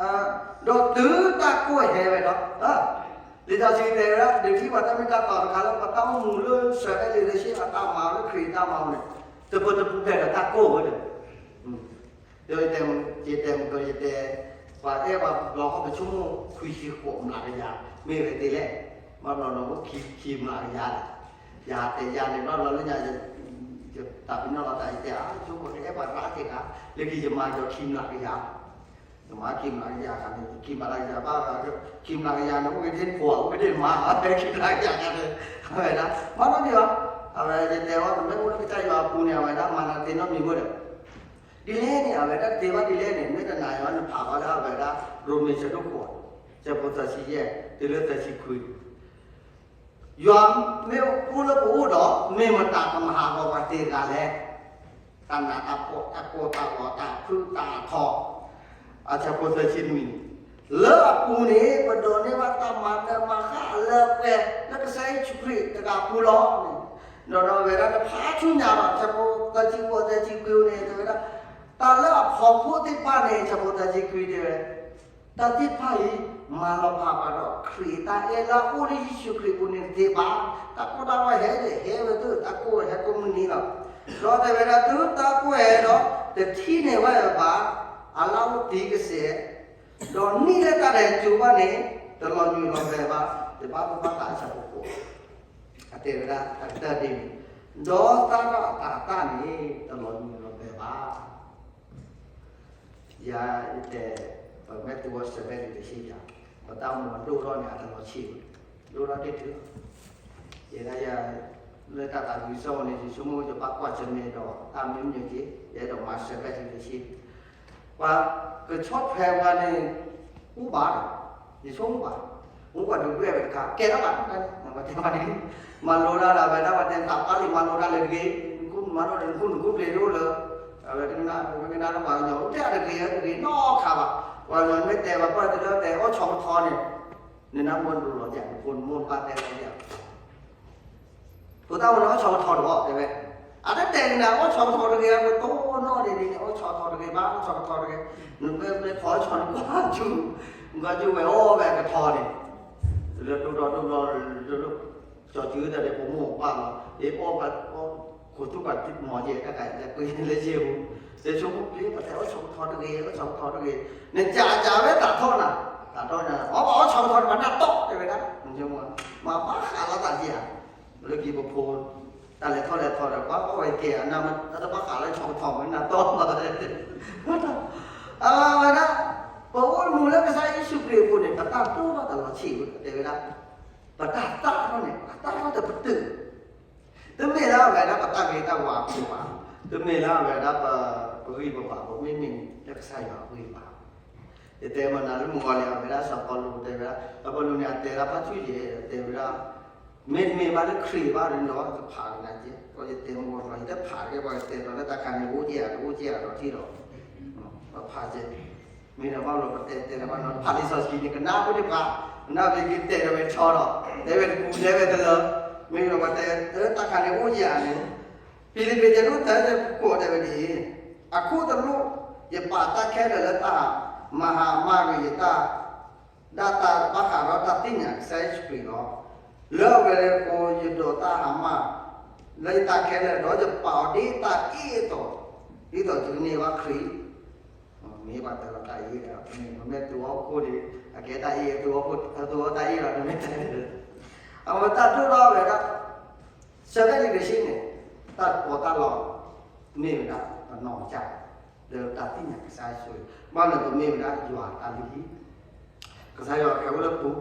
ဒီးတုၤတၢ်ကိၢ်ဟဲဝဲဒီး, လံာ်စီဆှံတဲဝဲဒၣ် ဒုးထံၣ်ပှၤတၢ်မ့ၢ်တၢ်တီတခါလၢပတၢ်အိၣ်မူလၢ ဆၢဘဲလံာ်တဆံ အတၢ်မၤလၢခရံာ်တၢ်မၤန့ၣ်, တပတပူၤဖျဲးဒီးတၢ်ကိၢ်ဝဲဒီး, ယတဲမုၢ်ကီး ယတဲ, ပှၤအဲၣ်ပှၤဘျီဃီ ပဆိကမိၣ်ခွံဆံဃိးမျးကယၤ, မ့ၢ်ဝဲသ့လဲၣ်, ဘၣ်ဘျီဒီးခံမျးကယၤ, ယတဲယၤန့ၣ် ဘၣ်ဘျီလၢညါ ယတၢ်ပနီၣ်လီၤတၢ် ယတဲအါ ဆိကမိၣ်ကအဲၣ်ပှၤရၣ်က့ၤဂၤ, လၢခံယမၤဒီးခံမျးကယၤ, ယမၤခံမျးကယၤခါန့ၣ် ခံမျးကယၤဘၣ်, ခံမျးကယၤန့ၣ် အိၣ်က့ၤဒ့ဖိ အိၣ်က့ၤဒ့မါ အဝဲခံမျးကယၤခါန့ၣ်, အဝဲဒၣ် မၤနီတမံၤဘၣ်, အဝဲယတဲဝဲ ပမ့ၢ်အိၣ်လၢကစၢ်ယွၤအပူၤန့ၣ် အဝဲဒၣ်မၤနၤသ့နီတမံၤမ့ၢ်ဒီး ဒ်လဲၣ်န့ၣ် အဝဲဒၣ်တသ့ဘၣ်ဒ်လဲၣ်န့ၣ် မ့ၢ်တနာ်ယွၤနဖးဘၣ်လၢအဝဲဒၣ် ရိမ့ၤဆၢဒိၣ်ဃိး, ဆၢဖိသၢဆံယဲၢ် တုၤလၢသၢဆံခွံ, ယွၤမ့ၢ်အိၣ်လၢပအိၣ်ဒီး မ့ၢ်မတၤကမၤဟးဂီၤပှၤသ့တဂၤလဲၣ်. တၢ်နးတၢ်ဖှီၣ် တၢ်ကိၢ်တၢ်ဂီၤ တၢ်ဖုးတၢ်ထီ, အဆၢဖိသၢဆံနွံန့ၣ်, လၢအပူၤန့ၣ် ပဒိးန့ၢ်ဘၣ်တၢ်မၤနၢၤမၤဃၣ်လၢပှဲၤ လၢကစၢ်ယ့ၣ်ၡူးခရံာ်တဂၤပူၤလီၤ. ဒီးဒီးဝဲဒၣ်တဖၣ်ဆူညါဒီး ဆၢဖိသၢဆံဃိး သၢဆံခွံန့ၣ် တဲဝဲဒၣ်, တၢ်လၢအဖီခိၣ်သ့ၣ်တဖၣ်န့ၣ် ဆၢဖိသၢဆံခွံတဲဝဲ, တၢ်သ့ၣ်တဖၣ်အံၤ မၤလီၤဖးပှၤဒီးခရံာ်တၢ်အဲၣ်လၢအအိၣ်လၢယ့ၣ်ၡူးခရံာ်အပူၤန့ၣ်တသ့ဘၣ်. တၢ်ကိၢ်တၢ်ဂီၤဟဲဒီးဟဲဝဲသ့ၣ် တၢ်ကိၢ်ဟဲကိးမုၢ်နံၤလီၤ. ဒီးတဲဝဲဒၣ် တုၤတၢ်ကိၢ်ဟဲဒီး တထံၣ်န့ၢ်ဝဲဘၣ် အလၢအိၣ်တံၤကစဲး, ဒီးနံၣ်လၢတၢ်ဒဲးစၢၤဘၣ်န့ၣ် တလီၤညွံးလီၤဘဲဘၣ်, တဘၣ်ဘၣ်သးဆၢဖိဃိး, အတဲဝဲဒၣ်အကတၢၢ်ဒ်န့ၣ်, ဒီးသးဒီးအတၤသၣ်န့ၣ် တလီၤညွံးလီၤဘဲဘၣ်. ယၤယတဲ, ပမ့ၢ်သူဝဲဆၢဘဲလံာ်တဆံယၤ, ပတၢ်အိၣ်မူအဒိၣ်ထီၣ်န့ၣ် အတလီၤဆံးဘၣ်, ဒိၣ်ထီၣ်တ့ၢ်တ့ၢ်လီၤ. ယဲဒၣ်ယၤ လၢတၢ်သးဝံၤစၢ်ဝဲန့ၣ် ယဆိကမိၣ်ယဘၣ်ကွၢ်ဆၢၣ်မဲာ်ဒီး တၢ်မ့ၢ်မ့ၢ်က့ၤ ယအဲၣ်ဒိးမၤဆၢဘဲလံာ်တဆံ ပှၤကဆီၣ်ထွဲပှၤန့ၣ် အိၣ်ဘၣ်, ယဆိကမိၣ်ဘၣ်, အိၣ်ပှၤဒုးဒွဲၣ်ဝဲတခါ ကဲထီၣ်ဘၣ်, ပှၤတဲဘၣ်န့ၣ် မၤလိတၢ်ဒီး အဝဲဒၣ်ပှၤတဲသးပှၢ်လံ မၤလိတၢ်လၢတဂ့ၤ, မၤလိဒီးနခိၣ်နူာ်ခိၣ်ပျ့ၤတအိၣ်လၢ, အဝဲကနၣ် ပကနၣ်တၢ်ပှၤကညီ အိၣ်ထဲအတဂ့ၤတဂ့ၤနီတခါဘၣ်, ပှၤကညီမ့ၢ်တဲပှၤပှၢ်တလၢတဲအီၣ်ဆီကထီန့ၣ်, နနၢ်မိၢ်ဒိးလီၤယၤ နဖိနမိၢ်နပၢ်တဲလီၤယၤ ဖိသၣ်ဝဲန့ၣ် အီၣ်ဆီကထီတဘၣ် တဲဝဲ, အတတဲကနၤ အီၣ်ဆီကထီတဂ့ၤ ပတိၢ်နီၣ်ဒ်န့ၣ် အီၣ်ဆီကထီတဂ့ၤဘၣ် အီၣ်ဆီကထီတဂ့ၤ, နမ့ၢ်ခီအီၣ်ဆီန့ၣ် ကွၢ်ကၠူ, ကွၢ်ကၠူဝဲအီၣ်ဝဲအကထီန့ၣ်, လၢဒိၣ်ဒီဒိၣ်ဒီ ကၠီၤစုတၢ်ဒီးပမိၢ်ပၢ်လီၤ ဒ်အီၣ်ဘၣ်အီၣ် ခိၣ်သူၣ်ပှၤတံၢ်မီၤယဲၢ်တၢ်ကးလၢကွံာ်လၢယဲၢ်ပူၤ, လၢဆိကမိၣ်ပျ့ၤပှၤတဲအီၣ်ဆီကထီတဂ့ၤ အီၣ်ဆီကထီတဂ့ၤ, နကးကးဝဲသးထီၣ်နၤ, သးထီၣ်နၤ အီၣ်ဘၣ်အီၣ်ဆီကထီတဘၣ်နၢ်တီၢ်တဲဝဲဒၣ်, မၤဘၣ်ဃးလီၤသးက့ဧါ လၢခံပဖိ တၢ်လဲၤထီၣ်လဲၤထီဒီး ကွၢ်အီၣ်ဝဲကဲအနၢ်မ့ၢ်တၢ်တဘၣ်ဃးလၢဆီကထီမ့ၢ်နၢ်တီၢ်ဘၣ်, အဝဲဒၣ် ပအိၣ်မူလၢကစၢ်ယ့ၣ်ၡူးခရံာ်အပူၤန့ၣ် ပတၢ်တိၢ်ထီၣ်တလီၤဆံးဝဲ တဲဝဲဒၣ်, ပတၢ်သၣ်ထီၣ်န့ၣ် ပတၢ်သၣ်ထီၣ်တပတုာ် တမ့ၢ်လၢအဝဲဒၣ်ပတၢ်ဂ့ၤတၢ်ဝါအဃိဘၣ်, တမ့ၢ်လၢအဝဲဒၣ်ပဂံၢ်ပဘါအဃိ မ့မ့ၢ်န့ၣ် လၢကစၢ်ယွၤအဂံၢ်ဘါ, ယတဲမနုၤလၢမုၢ်ဂီၤလံ အဝဲဒၣ်စီၤပီလူးတဲဝဲဒၣ်, စီၤပီလူးန့ၣ် အတဲဒၣ်ဖးဆူၣ်ယဲၢ် တဲဝဲဒၣ်, မ့တမ့ၢ်ဘၣ်လၢခရံာ်ဘၣ်ဒီး ယဖးကနၤက့, ယတဲမုၢ်ဂီၤလံ ယတဖးက့ ပှၤကတဲဒီးလၢတၢ်ခါန့ၣ် အိၣ်က့ၤဧါ တအိၣ်က့ၤဧါဒီးထံၣ်ဒီး, ပဖးက့ မ့ၢ်ဒီးဘၣ်လီၤ ပတဲတဲလၢၤဘၣ်နီၤ ဖးလံာ်စီဆှံန့ၣ် ကနၣ်ဖိတပှၤ, ကနၣ်ဖဲက့ၤတဲဒီးဝဲဆီဒီး, တဲဝဲတပူၤ တဲဝဲတလၢ, မ့ၢ်ဒီးပှၤတဲ တၢ်ခါန့ၣ်အိၣ်က့ၤဧါန့ၣ်, ဖံလံးပံး တၢ တၢ တၢ ကိးတဲဝဲဒ်အံၤ, အခိၣ်သလုး ယပာ်တၢ်ခဲလၢာ်လၢတၢ်မၤဟါမၢ်ဂ့ၤယတၢ် ဒၣ်တၢ်ဘၣ်ဃးဒီးတၢ်သ့ၣ်ညါကစၢ်ယ့ၣ်ၡူးခရံာ်လီၤ. လၢအဝဲအဃိ ယဒိးတၢ်ဟါမၢ် လၢယတၢ်ခဲလၢာ် ဒီးယပာ်အီၤဒ်တၢ်အ့ၣ်အသိး ဒ်သိးယကန့ၢ်ဘၣ်ခရံာ် မ့ၢ်ဘၣ်တဲလီၤတၢ်အ့ၣ်ဒီး ပမ့ၢ်သူအီၣ်ခိၣ်ဒီး အကဲတၢ်အ့ၣ် သူအီၣ်တၢ်အ့ၣ်ဒီး တမ့ၢ်တဲ အဝဲတၢ်ဒိၣ်ထီၣ်ဝဲဒၣ် ဆၢဘဲလံာ်ကဆံန့ၣ် တၢ်ပီးတၢ်လီ မ့ၢ်ဝဲဒၣ် ပနီၢ်ကစၢ် လၢတၢ်သ့ၣ်ညါကစၢ်ယ့ၣ်ၡူး ဘၣ်လၢပမ့ၢ်ဝဲဒၣ်ယွၤတၢ်လုၢ်ဟံၣ် ကစၢ်ယွၤကဟဲအိၣ်လၢပူၤ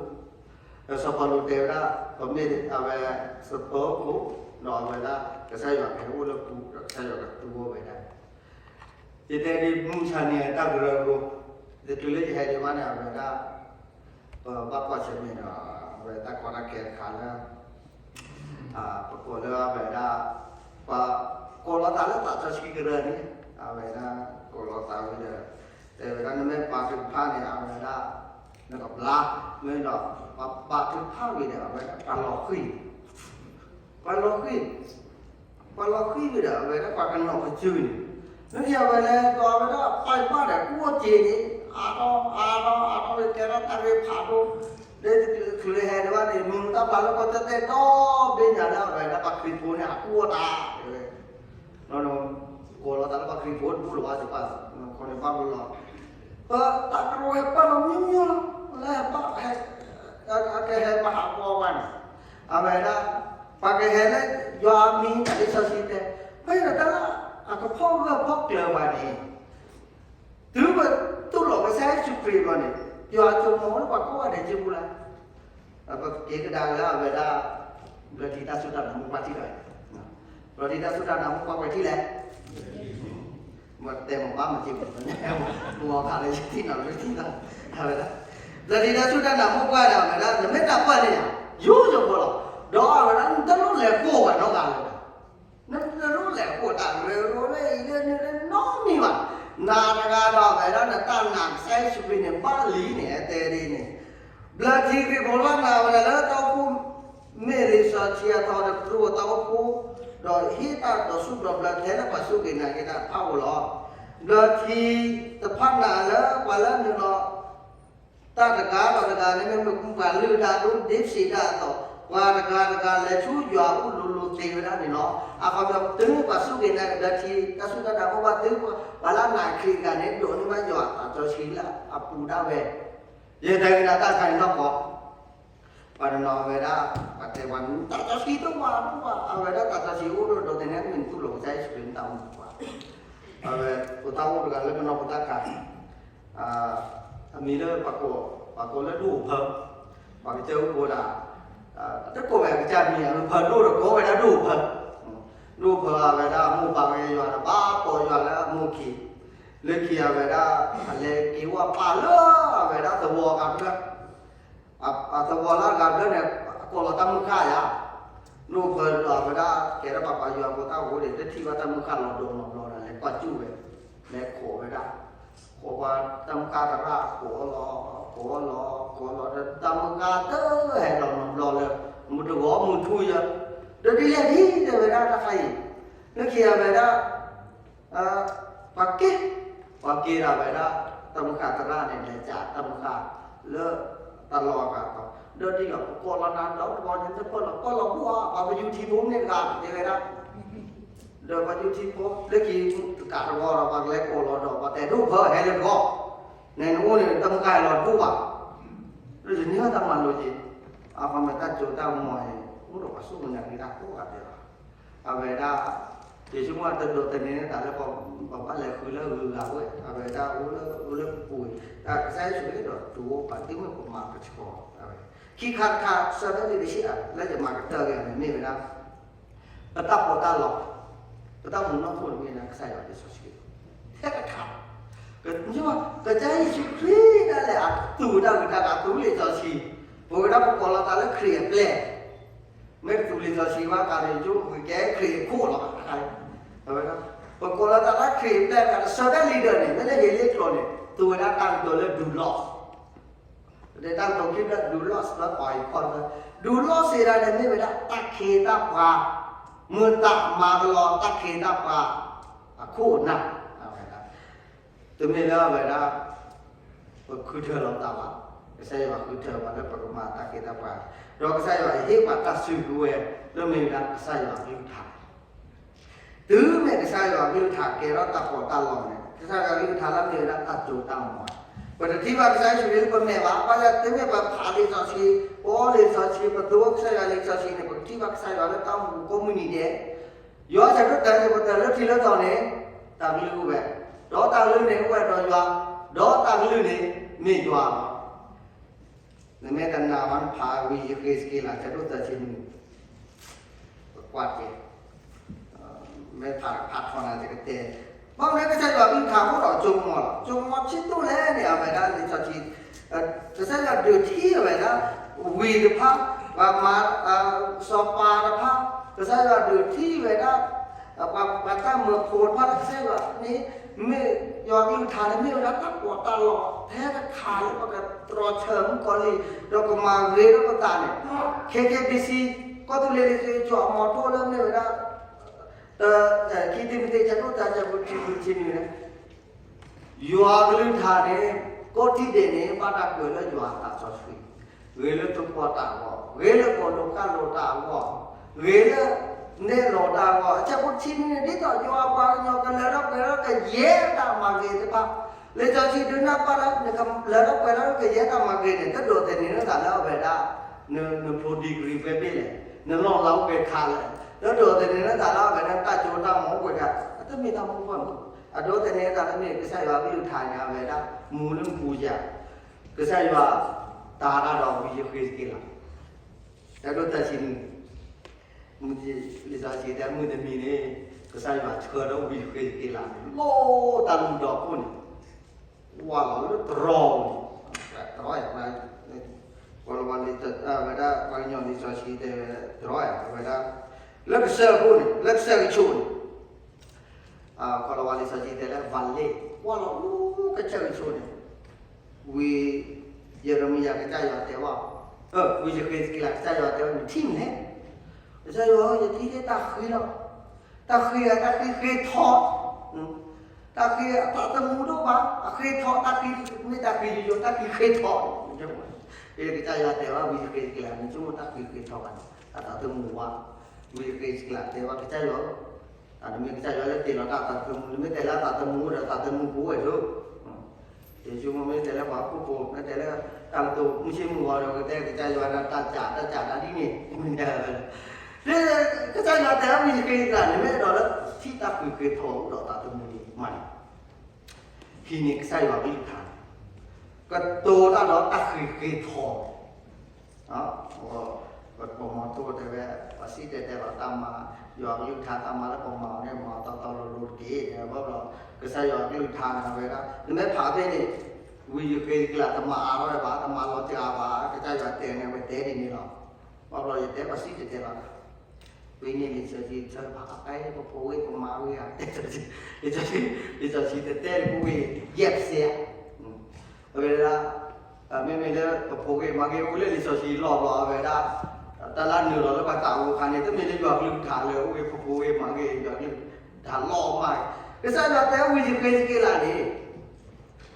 စီၤပီလူးတဲဝဲဒၣ် ပမ့ၢ်အဝဲ စပၢၤခိၣ် ဒီးအဝဲဒၣ် ကစၢ်ယွၤကဟဲအိၣ်လၢပူၤ ဒီးကစၢ်ယွၤကသူဝဲဒၣ် ယတဲဒ်မုၢ်ဆါန့ၣ် တၢ်ကရၢကရိ တချုးလၢယဟဲဒံးဘၣ်န့ၣ် အဝဲဒၣ် ပဘၣ်ကွၢ်ဆၢၣ်မဲာ်ဒီး အဝဲတၢ်ကီတၢ်ခဲတခါလၢ ပကိးလၢအဝဲဒၣ် ပှၤကိးလီၤသးလၢသးစီဆှံကရၢန့ၣ် အဝဲဒၣ်ကိးလီၤသးဝဲဒီး တဲဝဲဒၣ် နမ့ၢ်ပာ်ထုကဖၣ်န့ၣ် အဝဲဒၣ် နကဘျါ မ့ၢ်ဒီး ပှၤပာ်ထုကဖၣ်ဝံၤဒီး အဝဲဒၣ်ပှၤလီၤဃံၤ ပှၤလီၤဃံၤ ပှၤလီၤဃံၤဝံၤဒီး အဝဲဒၣ်ပှၤကနီၤကစၢၢ်န့ၣ် မ့ၢ်ဒ်အဝဲလဲၤဒီး အဝဲဒၣ်ပာ်ဘၣ်ဒီး ကူအိၣ်က့ၤန့ၣ် အါထီၣ်အါထီၣ်အါထီၣ် ဝဲကဲထီၣ်တၢ်ရ့ဖးဒိၣ် လၢတချုးလၢဟဲဒံးဘၣ်န့ၣ် မ့ၢ်တၢ်ပျၢ်လၢကီၢ်တၢ်တဲာ်ဒီဘ့ၣ်ညါလၢ အဝဲဒၣ်ပှၤခရံာ်ဖိန့ၣ် အကူအိၣ်တၢ် တဲဝဲ ကိးလီၤသးလၢပှၤခရံာ်ဖိတဘူၣ်လီၤဘၣ် စပာ်ခီန့ၣ်ဘၣ်ဘျီလီၤ ပတၢ်ကရၢဟဲပာ်လီၤမ့ၢ်မ့ၢ်လီၤ လၢဟဲပာ် ကဟဲမၤဟးဂီၤဘၣ်န့ၣ် အဝဲဒၣ် ပှၤကဟဲလၢ ယွၤအမံၤ တၢ်လံာ်စီဆှံတဲ ဖဲအံၤဒီးတၢ်လၢ အကဖီၣ်ဂၢၢ်ဖီၣ်ကျၢၤပှၤန့ၣ် တုၤပတူၢ်လိာ်ကစၢ်ယ့ၣ်ၡူးခရံာ်ဘျီန့ၣ် ယွၤကၠိမီၤလၢပှၤကိးဂၤဒဲးက့ပူၤလၢ ပက့ၤကဒါလၢအဝဲဒၣ် ဘျၢထံတၢ်စူၢ်တၢ်နာ်မိၢ်ပှၢ်ထံၣ်လီၤ ဘျၢထံတၢ်စူၢ်တၢ်နာ်မိၢ်ပှၢ်ပှဲၤထံၣ်လဲၣ် မ့ၢ်တဲမ့ၢ်ဘၣ်မ့ၢ်က့ မ့ၢ်အခါလၢယထံၣ်နီၤလၢထံၣ်နီၤ အဝဲဒၣ် ဘျၢထံတၢ်စူၢ်တၢ်နာ်မိၢ်ပှၢ်န့ၣ် အဝဲဒၣ် နမ့ၢ်တၢ်ပှၢ်န့ၣ် ယိယိဖိလီၤ ဒီးအဝဲဒၣ် နတလိၣ်လဲၤကိးပှၤနီတဂၤလၢၤဘၣ် နတလိၣ်လဲၤကိးတၢ်ရၢရိလၢအံၤလၢနုၤလၢနီတမံၤဘၣ် နၤတဂၤဒီးအဝဲဒၣ် နတၢ်နာ်ကစၢ်ယ့ၣ်ၡူးခရံာ်န့ၣ် ဘၣ်လံန့ၣ် တဲဒ်န့ၣ် ဘျၢထံခရံာ်ဖိလၢနာ်ဝဲဒၣ်လၢတၢ်အိၣ်ဖှိၣ် မ့ၢ်လံာ်စီဆှံအသီတဖျၢၣ်တၢ်အိၣ်ဖှိၣ် ဒီးဟ့ၣ်တၢ်ဒိးဆူၣ်ဒိးဘျၢထဲလၢပှၤစူၢ်က့ၤနာ်က့ၤတၢ်တဖၣ်ဧိၤလီၤ. ဘျၢထံတဖၣ်နာ်လၢပှၤလၢနုာ်လီၤ တၢ်တဂၤဒီးတဂၤန့ၣ် မ့ၢ်မ့ၢ်ပှၤလုၢ်တၢ်ဒိၣ်ဒ့စံးတၢ်အသိး ပှၤတဂၤတဂၤလဲၤဆူယွၤအအိၣ်လိၤလိၤသ့ဝဲဒၣ်န့ၣ်လီၤ. အခီပညီတုၤပှၤစူၢ်က့ၤနာ်က့ၤဘျၢထံ တၢ်စူၢ်တၢ်နာ်မိၢ်ပှၢ်တုၤ ပှၤလၢနာ်ခရံာ်တဂၤန့ၣ် ဒိးန့ၢ်ဘၣ်ယွၤအသးစီဆှံလၢအပူၤဒၣ်ဝဲ ယတဲက့ၤနၤတၢ်ခါန့ၣ်နီၢ်ကီၢ် ပှၤတနီၤဝဲဒၣ် ပှၤတဲပှၤ တၢ်စီဆှံတအိၣ်ဘၣ်တအိၣ်ဘၣ် အဝဲဒၣ်တၢ်စီဆှံအိၣ်ဒီးဒိးသန့ၤမ့ၢ်တူၢ်လိာ်ကစၢ်ယ့ၣ်ၡူးခရံာ်တၢ်အိၣ်မူပှၤ အဝဲ ပတၢ်အိၣ်တဂၤလၢကနီၢ်ပတၢ်ခါ အမံၤလၢပှၤကိး ပှၤကိးလၢဒိၣ်အိၣ်ဖၢ ပှၤကစၢၢ်အိၣ်ဖိဒၣ် တကိးဝဲအကစၢ်မံၤ အဖၢဒိၣ်ဒီးကိးဝဲဒၣ်ဒိၣ်အိၣ်ဖၢ ဒိၣ်အိၣ်ဖၢအဝဲဒၣ်အမိၢ်ပၢ်ဝဲယွၤဒီးဘၣ်ပိာ်ယွၤလၢအမိၢ်ခံ လၢခံအဝဲဒၣ် အလဲၤက့ၤဝဲပာ်လၢအဝဲဒၣ်သဝီဂၤဖျၢၣ် အသဝီလၢအဂၤဖျၢၣ်န့ၣ် အကိးလီၤတၢ်မုၢ်ဃၢ်ယါ ဒိၣ်အိၣ်ဖၢဒီးအဝဲဒၣ် ကဲထီၣ်ပှၤပှၤယွၤဖိတၢ်အိၣ်ဖှိၣ်န့ၣ် တထံၣ်ဘၣ်တၢ်မုၢ်ဃၢ်လီၤဒိးနီတဘျီဒီး လဲၤကွၢ်စူၣ်ဝဲ လဲၤခိးဝဲဒၣ် ခိးပှၤတၢ်မုၢ်ဃၢ်သရၣ် ကိးအီၤလီၤ ကိးအီၤလီၤ ကိးအီၤလီၤဒီး တၢ်မုၢ်ဃၢ်တဟဲလီၤနီတဘျီလၢ မုၢ်တဂီၤမုၢ်ထူၣ်ယါ ဒီးဒ်လဲၣ်ဒ် တဲဝဲဒၣ်တၢ်ခါအံၤ လၢခံအဝဲဒၣ် ပှၤက့ၤ ပှၤက့ၤဒီးဝဲဒၣ် တၢ်မုၢ်ဃၢ်သရၣ်န့ၣ် လဲၤကးတၢ်မုၢ်ဃၢ်လၢ တၢ်လီၢ်အဂၤအသိး ဒီးဒ်လီၤ ပကိးလီၤနၤဒီးတဘျီန့ၣ် တပၢၢ်လီၤ ပၢၢ်လီၤဘူၣ်အီၤ ပှၤပယူၤထံဖိမ့ၢ်တဂၤ တဲဝဲဒၣ် ဒီးပယူၤထံဖိ လၢခံတကးတဝီဒီး ပှၤကလဲၤကိးလီၤဒီး ပှၤတဲဒိၣ်ဖၢဟဲလၢတဝီ နဲနအိၣ်န့ၣ် တၢ်မုၢ်ဃၢ်ဟဲလီၤတဘူၣ်ဘၣ် လၢယန့ၢ်တၢ်မၤလိက့ၤ အခီပညီတၢ်စိတၢ်ကမီၤန့ၣ် အိၣ်ဒီးပှၤစူၢ်က့ၤနာ်က့ၤတၢ်ကိးဂၤဒဲးလီၤ အဝဲဒၣ် ယဆိကမိၣ်တဒိးသန့ၤန့ၣ် တၢ်လၢပဘၣ်လဲၤဃုလၢဂုၤဂၤဝဲ အဝဲဒၣ်အိၣ်လၢ အိၣ်လၢပပူၤ တၢ်ကစၢ်ယ့ၣ်ၡူးခရံာ်ဒီး တုၤအိၣ်ပှၤသ့ၣ်မုၣ်ကမၤကဆှီ အဝဲ ခံခါတခါ ဆၢထၢၣ်လံတဆံး လၢယမၤကတၢၢ်က့ၤန့ၣ် မ့ၢ်ဝဲဒၣ် ပတၢ်ပီးတၢ်လီ ပတၢ်မူနီၢ်ခိၣ်န့ၣ်မ့ၢ်ဝဲဒၣ် ကစၢ်ယွၤလံာ်စီဆှံ ထဲတခါ ကစၢ်ယ့ၣ်ၡူးခရံာ်ဒၣ်လဲာ် အသူၣ်ဝဲဒၣ်ဂ့ၤတၢ်ဂ့ၤ သူလံာ်စီဆှံ ပဝဲဒၣ်ပကိးလီၤသးလၢခရံာ်အပျဲၢ် မ့ၢ်တသူလံာ်စီဆှံဘၣ်ဃးဒီး ယိၣ်ကကဲခရံာ်အခိၣ်လီၤ အဝဲဒၣ် ပကိးလီၤသးလၢခရံာ်အပျဲၢ် တၢ်ဆၢထၢၣ်လံဒီးန့ၣ် မ့ၢ်လၢဟ့လ့ၣ်ကျိာ်န့ၣ် သူဝဲဒၣ်တၢ်ကတိၤလၢ do not တၢ်ကတိၤခံဘျၢ do not လၢပှၤအံၤခီၣ် do not စံးဒၣ်န့ၣ် မ့ၢ်ဝဲဒၣ်တၢ်ခ့တၢ်ပှၤ မ့ၢ်တၢ်မၤကလီတၢ်ခ့တၢ်ပှၤ အခိၣ်အနၢ် အဝဲဒၣ် တမ့ၢ်လၢအဝဲဒၣ် ပဃုထၢလီၤပသးဘၣ်. ကစၢ်ယွၤဃုထၢပှၤလၢပကမၤတၢ်ခ့တၢ်ပှၤ, ဒီးကစၢ်ယွၤဟ့ၣ်ပှၤတၢ်စုကဝဲၤ လၢမ့ၢ်ဝဲဒၣ်ကစၢ်ယွၤအကလုၢ်ကထါ. တုၤမ့ၢ်ကစၢ်ယွၤအကလုၢ်ကထါကဲထီၣ်တၢ်ပီးတၢ်လီန့ၣ်, ကစၢ်ယွၤအကလုၢ်ကထါလၢမ့ၢ်ဝဲဒၣ်တၢ်စိတၢ်ကမီၤ, ပတထံၣ်ဘၣ်ကစၢ်ယ့ၣ်ၡူးခရံာ်လၢပမဲာ်ဘၣ်. ဘၣ်ဆၣ်တုၤမ့ၢ်ပဖးလံာ်စီဆှံ, ပအီလံာ်စီဆှံ, ပသူကစၢ်ယွၤလံာ်စီဆှံန့ၣ် ပကထံၣ်ဘၣ်ကစၢ်ယွၤလၢတၢ်အိၣ်မူကိးမုၢ်နံၤဒဲး ယိၤဟၣ်ဆၢဒိၣ်တၢ ဆၢဖိတၢ လၢထံးလၢထီန့ၣ် တၢ်ကလုၢ်အိၣ်ဝဲ, ဒီးတၢ်ကလုၢ်န့ၣ်အိၣ်ဝဲဒီးယွၤ, ဒီးတၢ်ကလုၢ်န့ၣ်မ့ၢ်ယွၤလီၤ. နမ့ၢ်တနာ်ဘၣ် နဖးဝံယဃ့းစက့လး ဆၢဒိၣ်သၢဆံနွံ, ပကွၢ်က့ၤ, မ့ၢ်ဖးဖးထီနၤ ယကတဲ, ဘၣ်မနုၤကစၢ်ယွၤအကလုၢ်ကထါအိၣ်ဒီးစိကမီၤလီၤ. စိကမီၤဆံးဒိၣ်လဲၣ်န့ၣ် အဝဲဒၣ်လံာ်စီဆှံ ကစၢ်ယွၤဒုးထံၣ်အဝဲဒၣ် ဝံၤတဖၣ်, ပှၤမၤ, စီၤပၤတဖၣ်, ကစၢ်ယွၤဒုးထံၣ်ဝဲဒၣ် ပှၤတၢ်မၢဖိတဖၣ်လၢကစၢ်ယွၤန့ၣ်, မ့ၢ်ယွၤကလုၢ်ကထါန့ၣ် မ့ၢ်ဝဲဒၣ်တၢ်ပီးတၢ်လီထဲတခါလၢပကတြီဆၢမုၣ်ကီၤလံၢ် ဒီးကမၤဂ့ၤထီၣ်ပသးန့ၣ်, ခဲကဲဘံစံ ကီၢ်သူလ့ၤလံၤသုး ကၠီအမီၤထိၣ်လၢမ့ၢ်ဝဲဒၣ် ခံတံၤမသ့း ဆၢဒိၣ်တၢ ဆၢဖိတဆံလွံၢ် ထံနုၤန့ၣ် ယွၤကလုၢ်ကထါန့ၣ် ကိးထံၣ်ဒဲးန့ၣ် ဘၣ်တၢ်ကွဲးလၢယွၤအသးစီဆှံ, ဂ့ၤလၢသပှၢ်တၢ်အဂီၢ်, ဂ့ၤလၢပှၤလိၤဃၣ်လိၤတၢ်အဂီၢ်, ဂ့ၤလၢနဲၣ်လီၤတၢ်အဂီၢ်, အဆၢဖိတဆံနွံန့ၣ် ဒ်သိးယွၤအပှၤကညီကလၢထီၣ်ပှဲၤထီၣ်ကယဲၢ်တၢ်မၤဂ့ၤတဖၣ်, လံာ်စီဆှံဒုးနၢ်ပၢၢ်လၢ နကလၢထီၣ်ပှဲၤထီၣ်ကယဲၢ်တၢ်မၤဂ့ၤန့ၣ် တဒိးသန့ၤလၢသးလၢအဝဲဒၣ် န နဖျိ degree ဖဲဘ့ၣ်လဲၣ်, နလီၢ်လၤအိၣ်ဖဲခါလဲၣ်, တဒိးသန့ၤလၢသးလၢအဝဲဒၣ်တၢ်စိတၢ်ကမီၤအိၣ်ဖဲခါ, အတမ့ၢ်တၢ်မူဘၣ်မူ, အဒိးသန့ၤလၢသးလၢမ့ၢ်ကစၢ်ယွၤကလုၢ်ကထါန့ၣ် အဝဲဒၣ်မူလၢမူပူၤယၤ, ကစၢ်ယွၤတၤတၢ်ဒီးဝံယဃ့းစက့လး တၢ်ဒိၣ်တၢ်ဆံနံၣ်, လံာ်စီဆှံတဲမုၢ်တနံၤန့ၣ် ကစၢ်ယွၤဆှၢဒီးဝံယဃ့းစက့လးန့ၣ် လီၤတၢ်လူၢ်ဒီးခိၣ်န့ၣ် ကွၢ်လီၤလၢတရီအပူၤန့ၣ်, တရီယၤ, ဝဲဒၣ်ပှၤကညီလံာ်စီဆှံတဲဝဲ တရီယၤ ဝဲဒၣ် လၢကစၢၢ်အခိၣ်န့ၣ် လၢကစၢၢ်ကဆိးန့ၣ်, ခီလီၤဝဲလံာ်စီဆှံတဲလၢ ဝၤလ့ၣ် ကွၢ်လီၤလၢကစၢၢ်ကဆိးန့ၣ်, ဝံၤ ယရမံယၤကစၢ်ယွၤတဲဘၣ်, ဝံယဃ့းစက့လး ကစၢ်ယွၤတဲဘၣ် နထံၣ်မနုၤလဲၣ်, ကစၢ်ယွၤဧၢ ယထံၣ်လၢတၢ်ဃံလီၤ, တၢ်ဃံဧါ တၢ်ဃံဃ့ထီ, တၢ်ဃံအသးသမူဒိၣ်ဘၣ် အဃ့ထီ တၢ်ဃံမ့ၢ်တၢ်ဃံယိယိ တၢ်ဃံဃ့ထီ, ကစၢ်ယွၤတဲဘၣ် ဝံယဃ့းစက့လး နဆိကမိၣ်တၢ်ဃံဃ့ထီဘၣ်န့ၣ် အသးသမူဝါ, ဝံယဃ့းစက့လးတဲဘၣ် ကစၢ်ယွၤ တၢ်တမ့ၢ်ကစၢ်ယွၤလၢတ့ၢ်လီၤတၢ်သးသမူ နမ့ၢ်တဲလၢအသးသမူဒီးသးသမူပူၤဝဲဒၣ်, ယဆိကမိၣ်မ့ၢ်တဲလၢပှၤဟီၣ်ခိၣ်ဖိ မ့ၢ်တဲလၢ တၢ်ကတိၤမုၢ်ဆ့ၣ်မုၢ်ဂီၤဒီး ကတဲကစၢ်ယွၤဒီးတၢ်စၢ်တၢ်စၢ်တၢ်ဒ်န့ၣ်, ကစၢ်ယွၤတဲအီၤ ဝံယဃ့းစက့လး နမ့ၢ်အဲၣ်ဒိးလၢထံၣ်တၢ်ဃံဃ့ထီအိၣ်ဒီးသးသမူန့ၣ်မးန့ၣ်, ဟံးန့ၢ်ကစၢ်ယွၤကလုၢ်ကထါန့ၣ်, ကတိၤတၢ်ဒီးတၢ်ဃံဃ့ထီ ပမီၤတိတဲဝဲ ပှၤစံၣ်တဲၤတဲလီၤတၢ်မၤ ယွၤကလုၢ်ကထါတၢ်မၤလၢပမၤအီၤန့ၣ် မၤတီတီလိၤလိၤတက့ၢ် ဘၣ်ဘျီ ကစၢ်ယွၤကလုၢ်ကထါန့ၣ် အဝဲဒၣ် နမ့ၢ်ဖးဖဲန့ၣ် ဝံယဃ့းစက့လး တမၤအါထီၣ်ဝဲဘၣ် တမၤလီၤစှၤဘၣ် ကစၢ်ယွၤတဲန့ၣ် အဝဲတဲဒ်န့ၣ်လီၤ. ဘၣ်ဘျီယတဲပှၤစံၣ်တဲၤတဲလီၤ ဝံၤန့ၣ်လံာ်စီဆှံဆၢဖးအါ ပဖိဝ့ၢ်ပမၤဝံၤဧါ လံာ်စီဆှံတတဲတပူၤဝံၤ ယဲၢ်ပစ့ဧါ အဝဲဒၣ် မ့မ့ၢ်လၢပဖိဝ့ၢ်မၤဂ့ၤအိၣ်လၢလံာ်စီဆှံလီၢ်ဘျီ အဝဲဒၣ် တၢ်လၢနုာ်လီၤလၢပှၤသးအိၣ်အခါန့ၣ် တမ့ၢ်လၢယွၤကလုၢ်ကထါလၢအိၣ်ဂ့ၤ ပဖိဝ့ၢ်မၤဂ့ၤ ယွၤကလုၢ်ကထါလီၢ်မး ကစၢ်ယွၤတဲဝံယဃ့းစက့လးန့ၣ်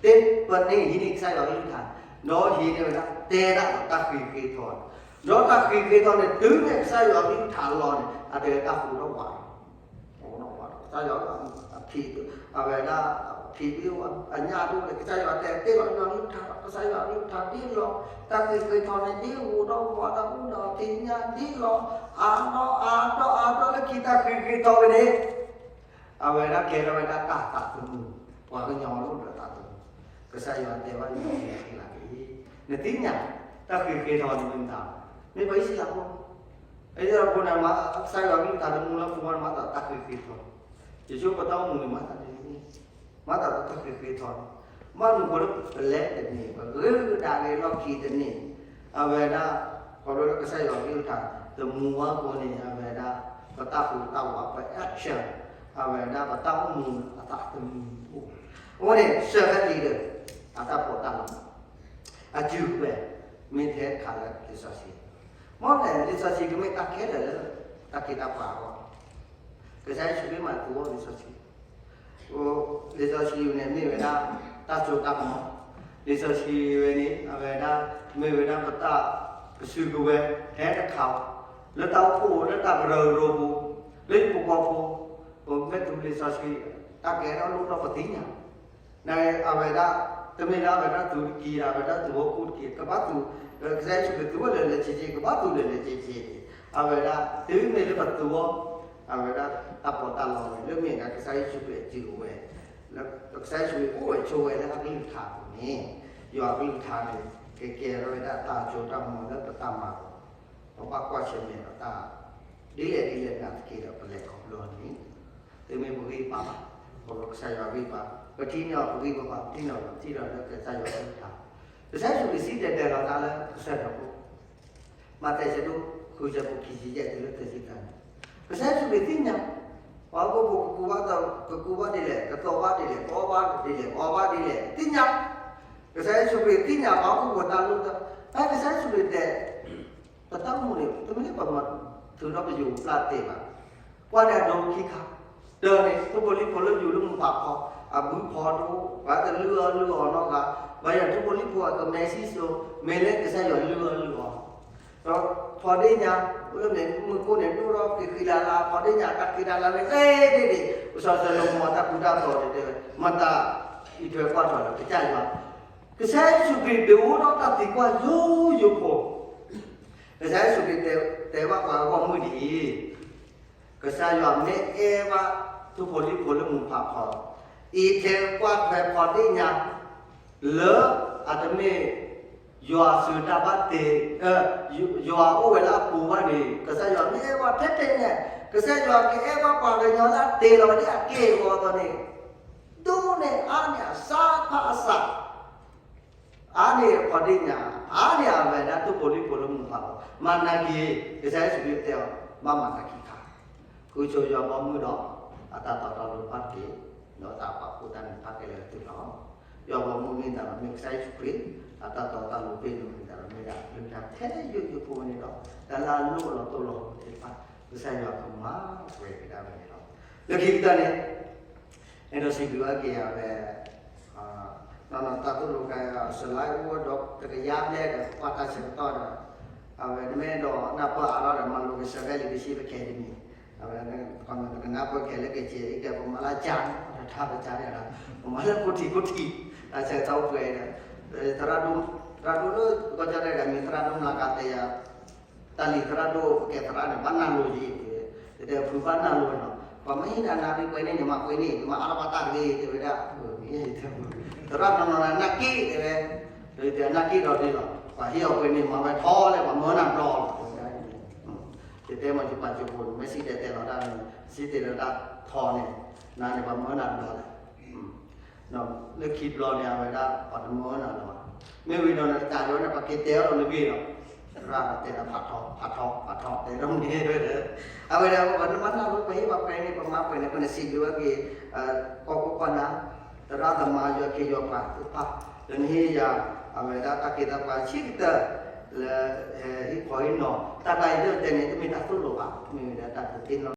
တဲပန့ၣ်ဟံးန့ၢ်ကစၢ်ယွၤကလုၢ်ကထါ ဒီးဟံးန့ၢ်ဝဲဒၣ် တဲဒၣ်ဒီးတၢ်ဃံဃ့ထီ ဒီးတၢ်ဃံဃ့ထီန့ၣ် တုၤမ့ၢ်ကစၢ်ယွၤကလုၢ်ကထါလီၢ်န့ၣ် အတဲတၢ်ဃူထီၣ်ဝး ကစၢ်ယွၤ အဖံး အဝဲဒၣ် ဖံးဒ်အညၣ်ဒိၣ်န့ၣ် ကစၢ်ယွၤတဲတ့ၢ်လီၤယွၤကလုၢ်ကထါ ကစၢ်ယွၤကလုၢ်ကထါဒ်လီၤ တၢ်ဃံဃ့ထီန့ၣ် ဒ်ဂိၤဒီးဝါဒီးအိၣ်ဒီးဖံးညၣ်ဒ်လီၤ အါဒီးအါဒီးအါဒီးလၢခံ တၢ်ဃံဃ့ထီဝဲန့ၣ် အဝဲဒၣ်ကဲထီၣ်ဝဲဒၣ်တၢ်သးသမူ ပှၤကညီအိၣ်ဒီးသးသမူ ကစၢ်ယွၤတဲဘၣ်န့ၣ် နသ့ၣ်ညါ တၢ်ဃံဃ့ထီန့ၣ်မ့ၢ်မတၤ မ့ၢ်ပှၤအံၣ်စရ့လးဖိ အံၣ်စရ့လးဖိန့ၣ် မၤကစၢ်ယွၤကလုၢ်ကထါသမူလၢပဂီၢ်န့ၣ် မၤသးတၢ်ဃံဃ့ထီ ယဆိပတၢ်အိၣ်မူန့ၣ် မၤသးဒ်န့ၣ် မၤသးတၢ်ဃံဃ့ထီန့ၣ် ဘၣ်မနုၤဃိလၢပလဲၤတန့ၢ် ပဂ့ၤကဒါက့ၤလီၢ်ခံတန့ၢ် အဝဲဒၣ် ခီဖျိလၢကစၢ်ယွၤကလုၢ်ကထါ သမူဝါကိးန့ၣ် အဝဲဒၣ် ပတၢ်ဃူတၢ်ဝး ပ action အဝဲဒၣ်ပတၢ်အိၣ်မူအသးသမူအိၣ် အဃိန့ၣ် servant leader အတၢ်ပီးတၢ်လီ အစုကဝဲၤ မ့ၢ်ထဲတခါလၢလံာ်စီဆှံ မ့ၢ်လဲၣ် လံာ်စီဆှံကမ့ၢ်တၢ်ခဲလၢာ်လၢ တၢ်က့တၢ်ပှၤအဂီၢ် ကစၢ်ယ့ၣ်ၡူးခရံာ်မၤသကိးလံာ်စီဆှံ လံာ်စီဆှံန့ၣ်မ့ၢ်ဝဲဒၣ် တၢ်စိတၢ်ကမီၤ လံာ်စီဆှံဝဲန့ၣ် အဝဲဒၣ် မ့ၢ်ဝဲဒၣ်ပတၢ်ကစုကဝဲၤ ထဲတခါ လၢတၢ်အိၣ်ဖှိၣ် လၢတၢ်ကရၢကရိပူၤ လၢယပကီၢ်ပူၤ ပမ့ၢ်သူလံာ်စီဆှံ တၢ်ကဲထီၣ်လိၣ်ထီၣ်ပသ့ၣ်ညါ နအဝဲဒၣ် တမ့ၢ်လၢအဝဲဒၣ်သူတက့ၢ် အဝဲဒၣ်သူဟီၣ်ခိၣ်တက့ၢ် ကဘၣ်သူ ကစၢ်ယ့ၣ်ၡူးခရံာ်သူဝဲလၢာ်လၢာ်ဆ့ဆ့ ကဘၣ်သူလၢာ်လၢာ်ဆ့ဆ့ အဝဲဒၣ် တုၤမ့ၢ်လၢပသူအီၤ အဝဲဒၣ်တၢ်ပီးတၢ်လီဝဲ လၢမ့ၢ်ဒၣ်ကစၢ်ယ့ၣ်ၡူးခရံာ်အစုကဝဲၤ လၢကစၢ်ယ့ၣ်ၡူးခရံာ်အိၣ်ဝဲဆိးဝဲလၢအကလုၢ်ကထါအပူၤန့ၣ် ယွၤအကလုၢ်ကထါန့ၣ် ကကဲထီၣ်ဝဲဒၣ်တၢ်စိတၢ်ကမီၤလၢပတၢ်မၤအပူၤ ပဘၣ်ကွၢ်ဆၢၣ်မဲာ်ဒီးတၢ် ဒ်လဲၣ်ဒ်လဲၣ်နာ်သက့ဒီးပလဲၤခီဖျိန့ၣ် တမ့ၢ်ပဂံၢ်ဘါဘၣ် ခီဖျိကစၢ်ယွၤဂံၢ်ဘါ ပထံၣ်န့ၢ်အီၤပဂံၢ်ဘါဘၣ် ပထံၣ်န့ၢ်အီၤပထံၣ်ဒီးလၢကစၢ်ယွၤအကလုၢ်ကထါ ကစၢ်ယ့ၣ်ၡူးခရံာ်စံၣ်တဲၤတဲလီၤတၢ်လၢကစၢၢ်ဒီးဖိ မးသဲဆၢဒိၣ်ဃုဆၢဖိခံဆံယဲၢ်တုၤလၢသၢဆံသၢန့ၣ်, ကစၢ်ယ့ၣ်ၡူးခရံာ်သ့ၣ်ညါ, ပှၤဟီၣ်ခိၣ်ဖိကကူဘၣ်, ကကူဘၣ်ဒ်လဲၣ်, ကသီဘၣ်ဒ်လဲၣ်, ကအီၣ်ဘၣ်ဒ်လဲၣ်, ကအီဘၣ်ဒ်လဲၣ်, သ့ၣ်ညါ, ကစၢ်ယ့ၣ်ၡူးခရံာ်သ့ၣ်ညါပှၤဟီၣ်ခိၣ်ဖိတၢ်လိၣ်တၢ်, ဖဲကစၢ်ယ့ၣ်ၡူးခရံာ်တဲ ပတၢ်အိၣ်မူန့ၣ် တမ့ၢ်လၢပမၤထုးထီၣ်ပယိၤပျၢ်သ့ဘၣ်. ကွၢ်န့ၣ်အဒိခံခါ, တၢ်န့ၣ် ထိၣ်ဖိလံၣ်ဖိလၢယူၤလၢမုၢ်ဖးဖီ, အဘုဖီဒိၣ်, ပှၤတလုၢ်အီၣ်လုၢ်အီနီတဂၤ, ဘၣ်ယၤထိၣ်ဖိလံၣ်ဖိအကမဲာ်ဆံၣ်စိ, မ့ၢ်လၢကစၢ်ယွၤလုၢ်အီၣ်လုၢ်အီ, ဒီးဖီဒ့ၣ်ညါ, အိၣ်လၢမ့ၢ်မုၢ်ကိၣ်န့ၣ် ဒိၣ်ထီၣ်ဃံးဃံးလၤလၤ, ဖီဒ့ၣ်ညါတၢ်ဃံတၢ်လၤန့ၣ် သ့ဒ့ၣ်ဒ့ၣ်, ပစီၤၡလိၤမိၤအတၢ်ကူတၢ်သိးန့ၣ်တဲဝဲ, မတၤအံးထွဲကွၢ်ထွဲလၢကစၢ်ယွၤ, ကစၢ်ယ့ၣ်ၡူးခရံာ်ဒုးအိၣ်ထီၣ်တၢ်သံကွၢ်ယိယိဖိ, ကစၢ်ယ့ၣ်ၡူးခရံာ်တဲဘၣ်ပှၤဂီၢ်မုၢ်ဒ်အံၤ, ကစၢ်ယွၤမ့ၢ်အဲၣ်ဘၣ်ထိၣ်ဖိလံၣ်ဖိလၢမုၢ်ဖးဖီ, အံးထွဲကွၢ်ထွဲဖီဒ့ၣ်ညါ, လၢအတမ့ၢ်ယွၤစုၤတၢ်ဘၣ်တ့, ယွၤအိၣ်ဝဲလၢအပူၤဘၣ်န့ၣ် ကစၢ်ယွၤမ့ၢ်အဲၣ်ဘၣ်ထဲထဲန့ၣ်, ကစၢ်ယွၤကအဲၣ်ဘၣ်ပှၤကညီလၢအတ့လီၤဝဲဒၣ်အက့ၢ်အဂီၤအသိးန့ၣ်, ဒိၣ်န့ၢ်အါန့ၢ်အစးဖးအစး အါန့ၢ်အဖီဒ့ၣ်ညါ, အါန့ၢ်အဝဲဒၣ်ထိၣ်ဖိလံၣ်ဖိလၢမုၢ်ဖးဖီ, မၤနၤက့ၤ, ကစၢ်ယ့ၣ်ၡူးခရံာ်တဲအီၤ, ဘၣ်မၤနၤခံခါ, ဃုဆိယွၤဘီမုၢ်ဒီး အတၢ်တီတၢ်လိၤဖးတက့ၢ်, ဒီးတၢ်ပာ်ဖှိၣ်တၢ်န့ၣ်ဖးက့ၤလၢသုလီၤ. ယွၤဘီမုၢ်မ့ၢ်တၢ်လီၤမ့ၢ်ကစၢ်ယ့ၣ်ၡူးခရံာ်, အတၢ်တီတၢ်လိၤဖဲန့ၣ်မ့ၢ်တၢ်လီၤမ့ၢ်ဒၣ် လုၢ်တၢ်ထဲယိယိဖိဝဲန့ၣ်ဒီး တၢ်လၢအလိၣ်လီၤတိၢ်လီၤသ့ၣ်တဖၣ်, ကစၢ်ယွၤကမၤပှဲၤကဒါဝဲန့ၣ်လီၤ. လၢခံကတၢၢ်န့ၣ် အဲၣ်ဒိးစံးဘျုးဘၣ်က့ၤအဝဲ, နီၢ်နီၢ်တၢ်သိၣ်လိကဲ စလါအိၣ်ဒီးတကယၤဘျဲၣ်ဒီး ပှၤတၢ်ဆၢကတီၢ်ဒီး, အဝဲနမ့ၢ်အဲၣ်ဒိးနၢ်ပၢၢ်အါထီၣ်ဒီး မၤလိကစၢၢ်ဖဲလံာ်ကဆံပကဲတမံၤ, အဝဲ, ပကနၢ်ပၢၢ်ခဲလၢာ်ကဲကဲအံၤကဲ ပမၤလၢကၠါ, တၢ်တကၠါန့ၣ်ဒီး, ပမၤလၢခိၣ်ထံးခိၣ်ထံး, တၢ်ဆၢကတီၢ်အိၣ်ပှဲၤဒီး, သရၣ်ဒိၣ်, သရၣ်ဒိၣ်လၢကီၢ်ကၠီၣ်တဲၣ်တဂၤမံၤ သရၣ်ဒိၣ်မျးကၤတဲယၤ တၢ်လံၤသရၣ်ဒိၣ်ကဲသရၣ်န့ၣ် ဘၣ်နၢ်လိၤယံၤ, တဲတဲဖုဘၣ်နၢ်လိၤနီၤ, ပှၤမ့ၢ်ဟ့ၣ်နၤနၢ်ရံၣ်ပှဲၤန့ၣ် နမၤပှဲၤန့ၣ် နမၤအါထီၣ်ဘၣ်တၢ်တဂ့ၤ တဲဝဲဒၣ်, သရၣ်နီၢ်နီၢ်နၤနၢ်က့ၣ်တဲဝဲ, တဲနၢ်က့ၣ်ဒီးဒ်လီၤ, ပှၤဟ့ၣ်အီၤပှဲၤန့ၣ် မၤဝဲထီလဲၣ် ပှၤမၢနၤဘျီလီၤ, တဲဝဲဒၣ်, တဲတဲမၤစၢၤပှၤစၢၤဖိ မ့ၢ်စံးတဲတဲလီၤတၢ်န့ၣ် စံးတဲလီၤတၢ်ထီန့ၣ်, နၤန့ၣ်ပှၤမၢနၤဘျီလဲၣ် လၢခံဘျီန့ၣ် အဝဲဒၣ်ပှၤတမၢနၤလီၤ, မ့ၢ်ဝံၤဒီးနတကးလီၤန့ၣ် ပှၤက့ၤတဲအီၤလီၤနဂ့ၢ်လီၤ, သရၣ်တဲလီၤဖးထီ ဖးထီ ဖးထီ တဲဒ်န့ၣ်ဝဲဒီး, အဝဲဒၣ်ပှၤနမၤနၢ်လိၤ ပှၤဟ့ၣ်ပှၤပှဲၤန့ၣ် ပမၤပှဲၤန့ၣ် ပနစံးဘျုးဝဲက့ၤ, ကီၢ်ခိၣ်ကီၢ်နၢ်, သရၣ်သမါယွၤခ့ယွၤပှၤသ့ၣ်တဖၣ်, လၢနဟ့ၣ်ယၤ, အဝဲဒၣ်တၢ်က့ၤတၢ်ပှၤဆံးကတၢၢ်, လၢ, ဟ့ၣ်ခီဟ့ၣ်နီၤ, တၢ်ကျါအံၤလၢတဲန့ၣ် တမ့ၢ်တၢ်သိၣ်လိဘၣ်, မ့ၢ်ဝဲဒၣ်တၢ်သ့ၣ်နီၣ်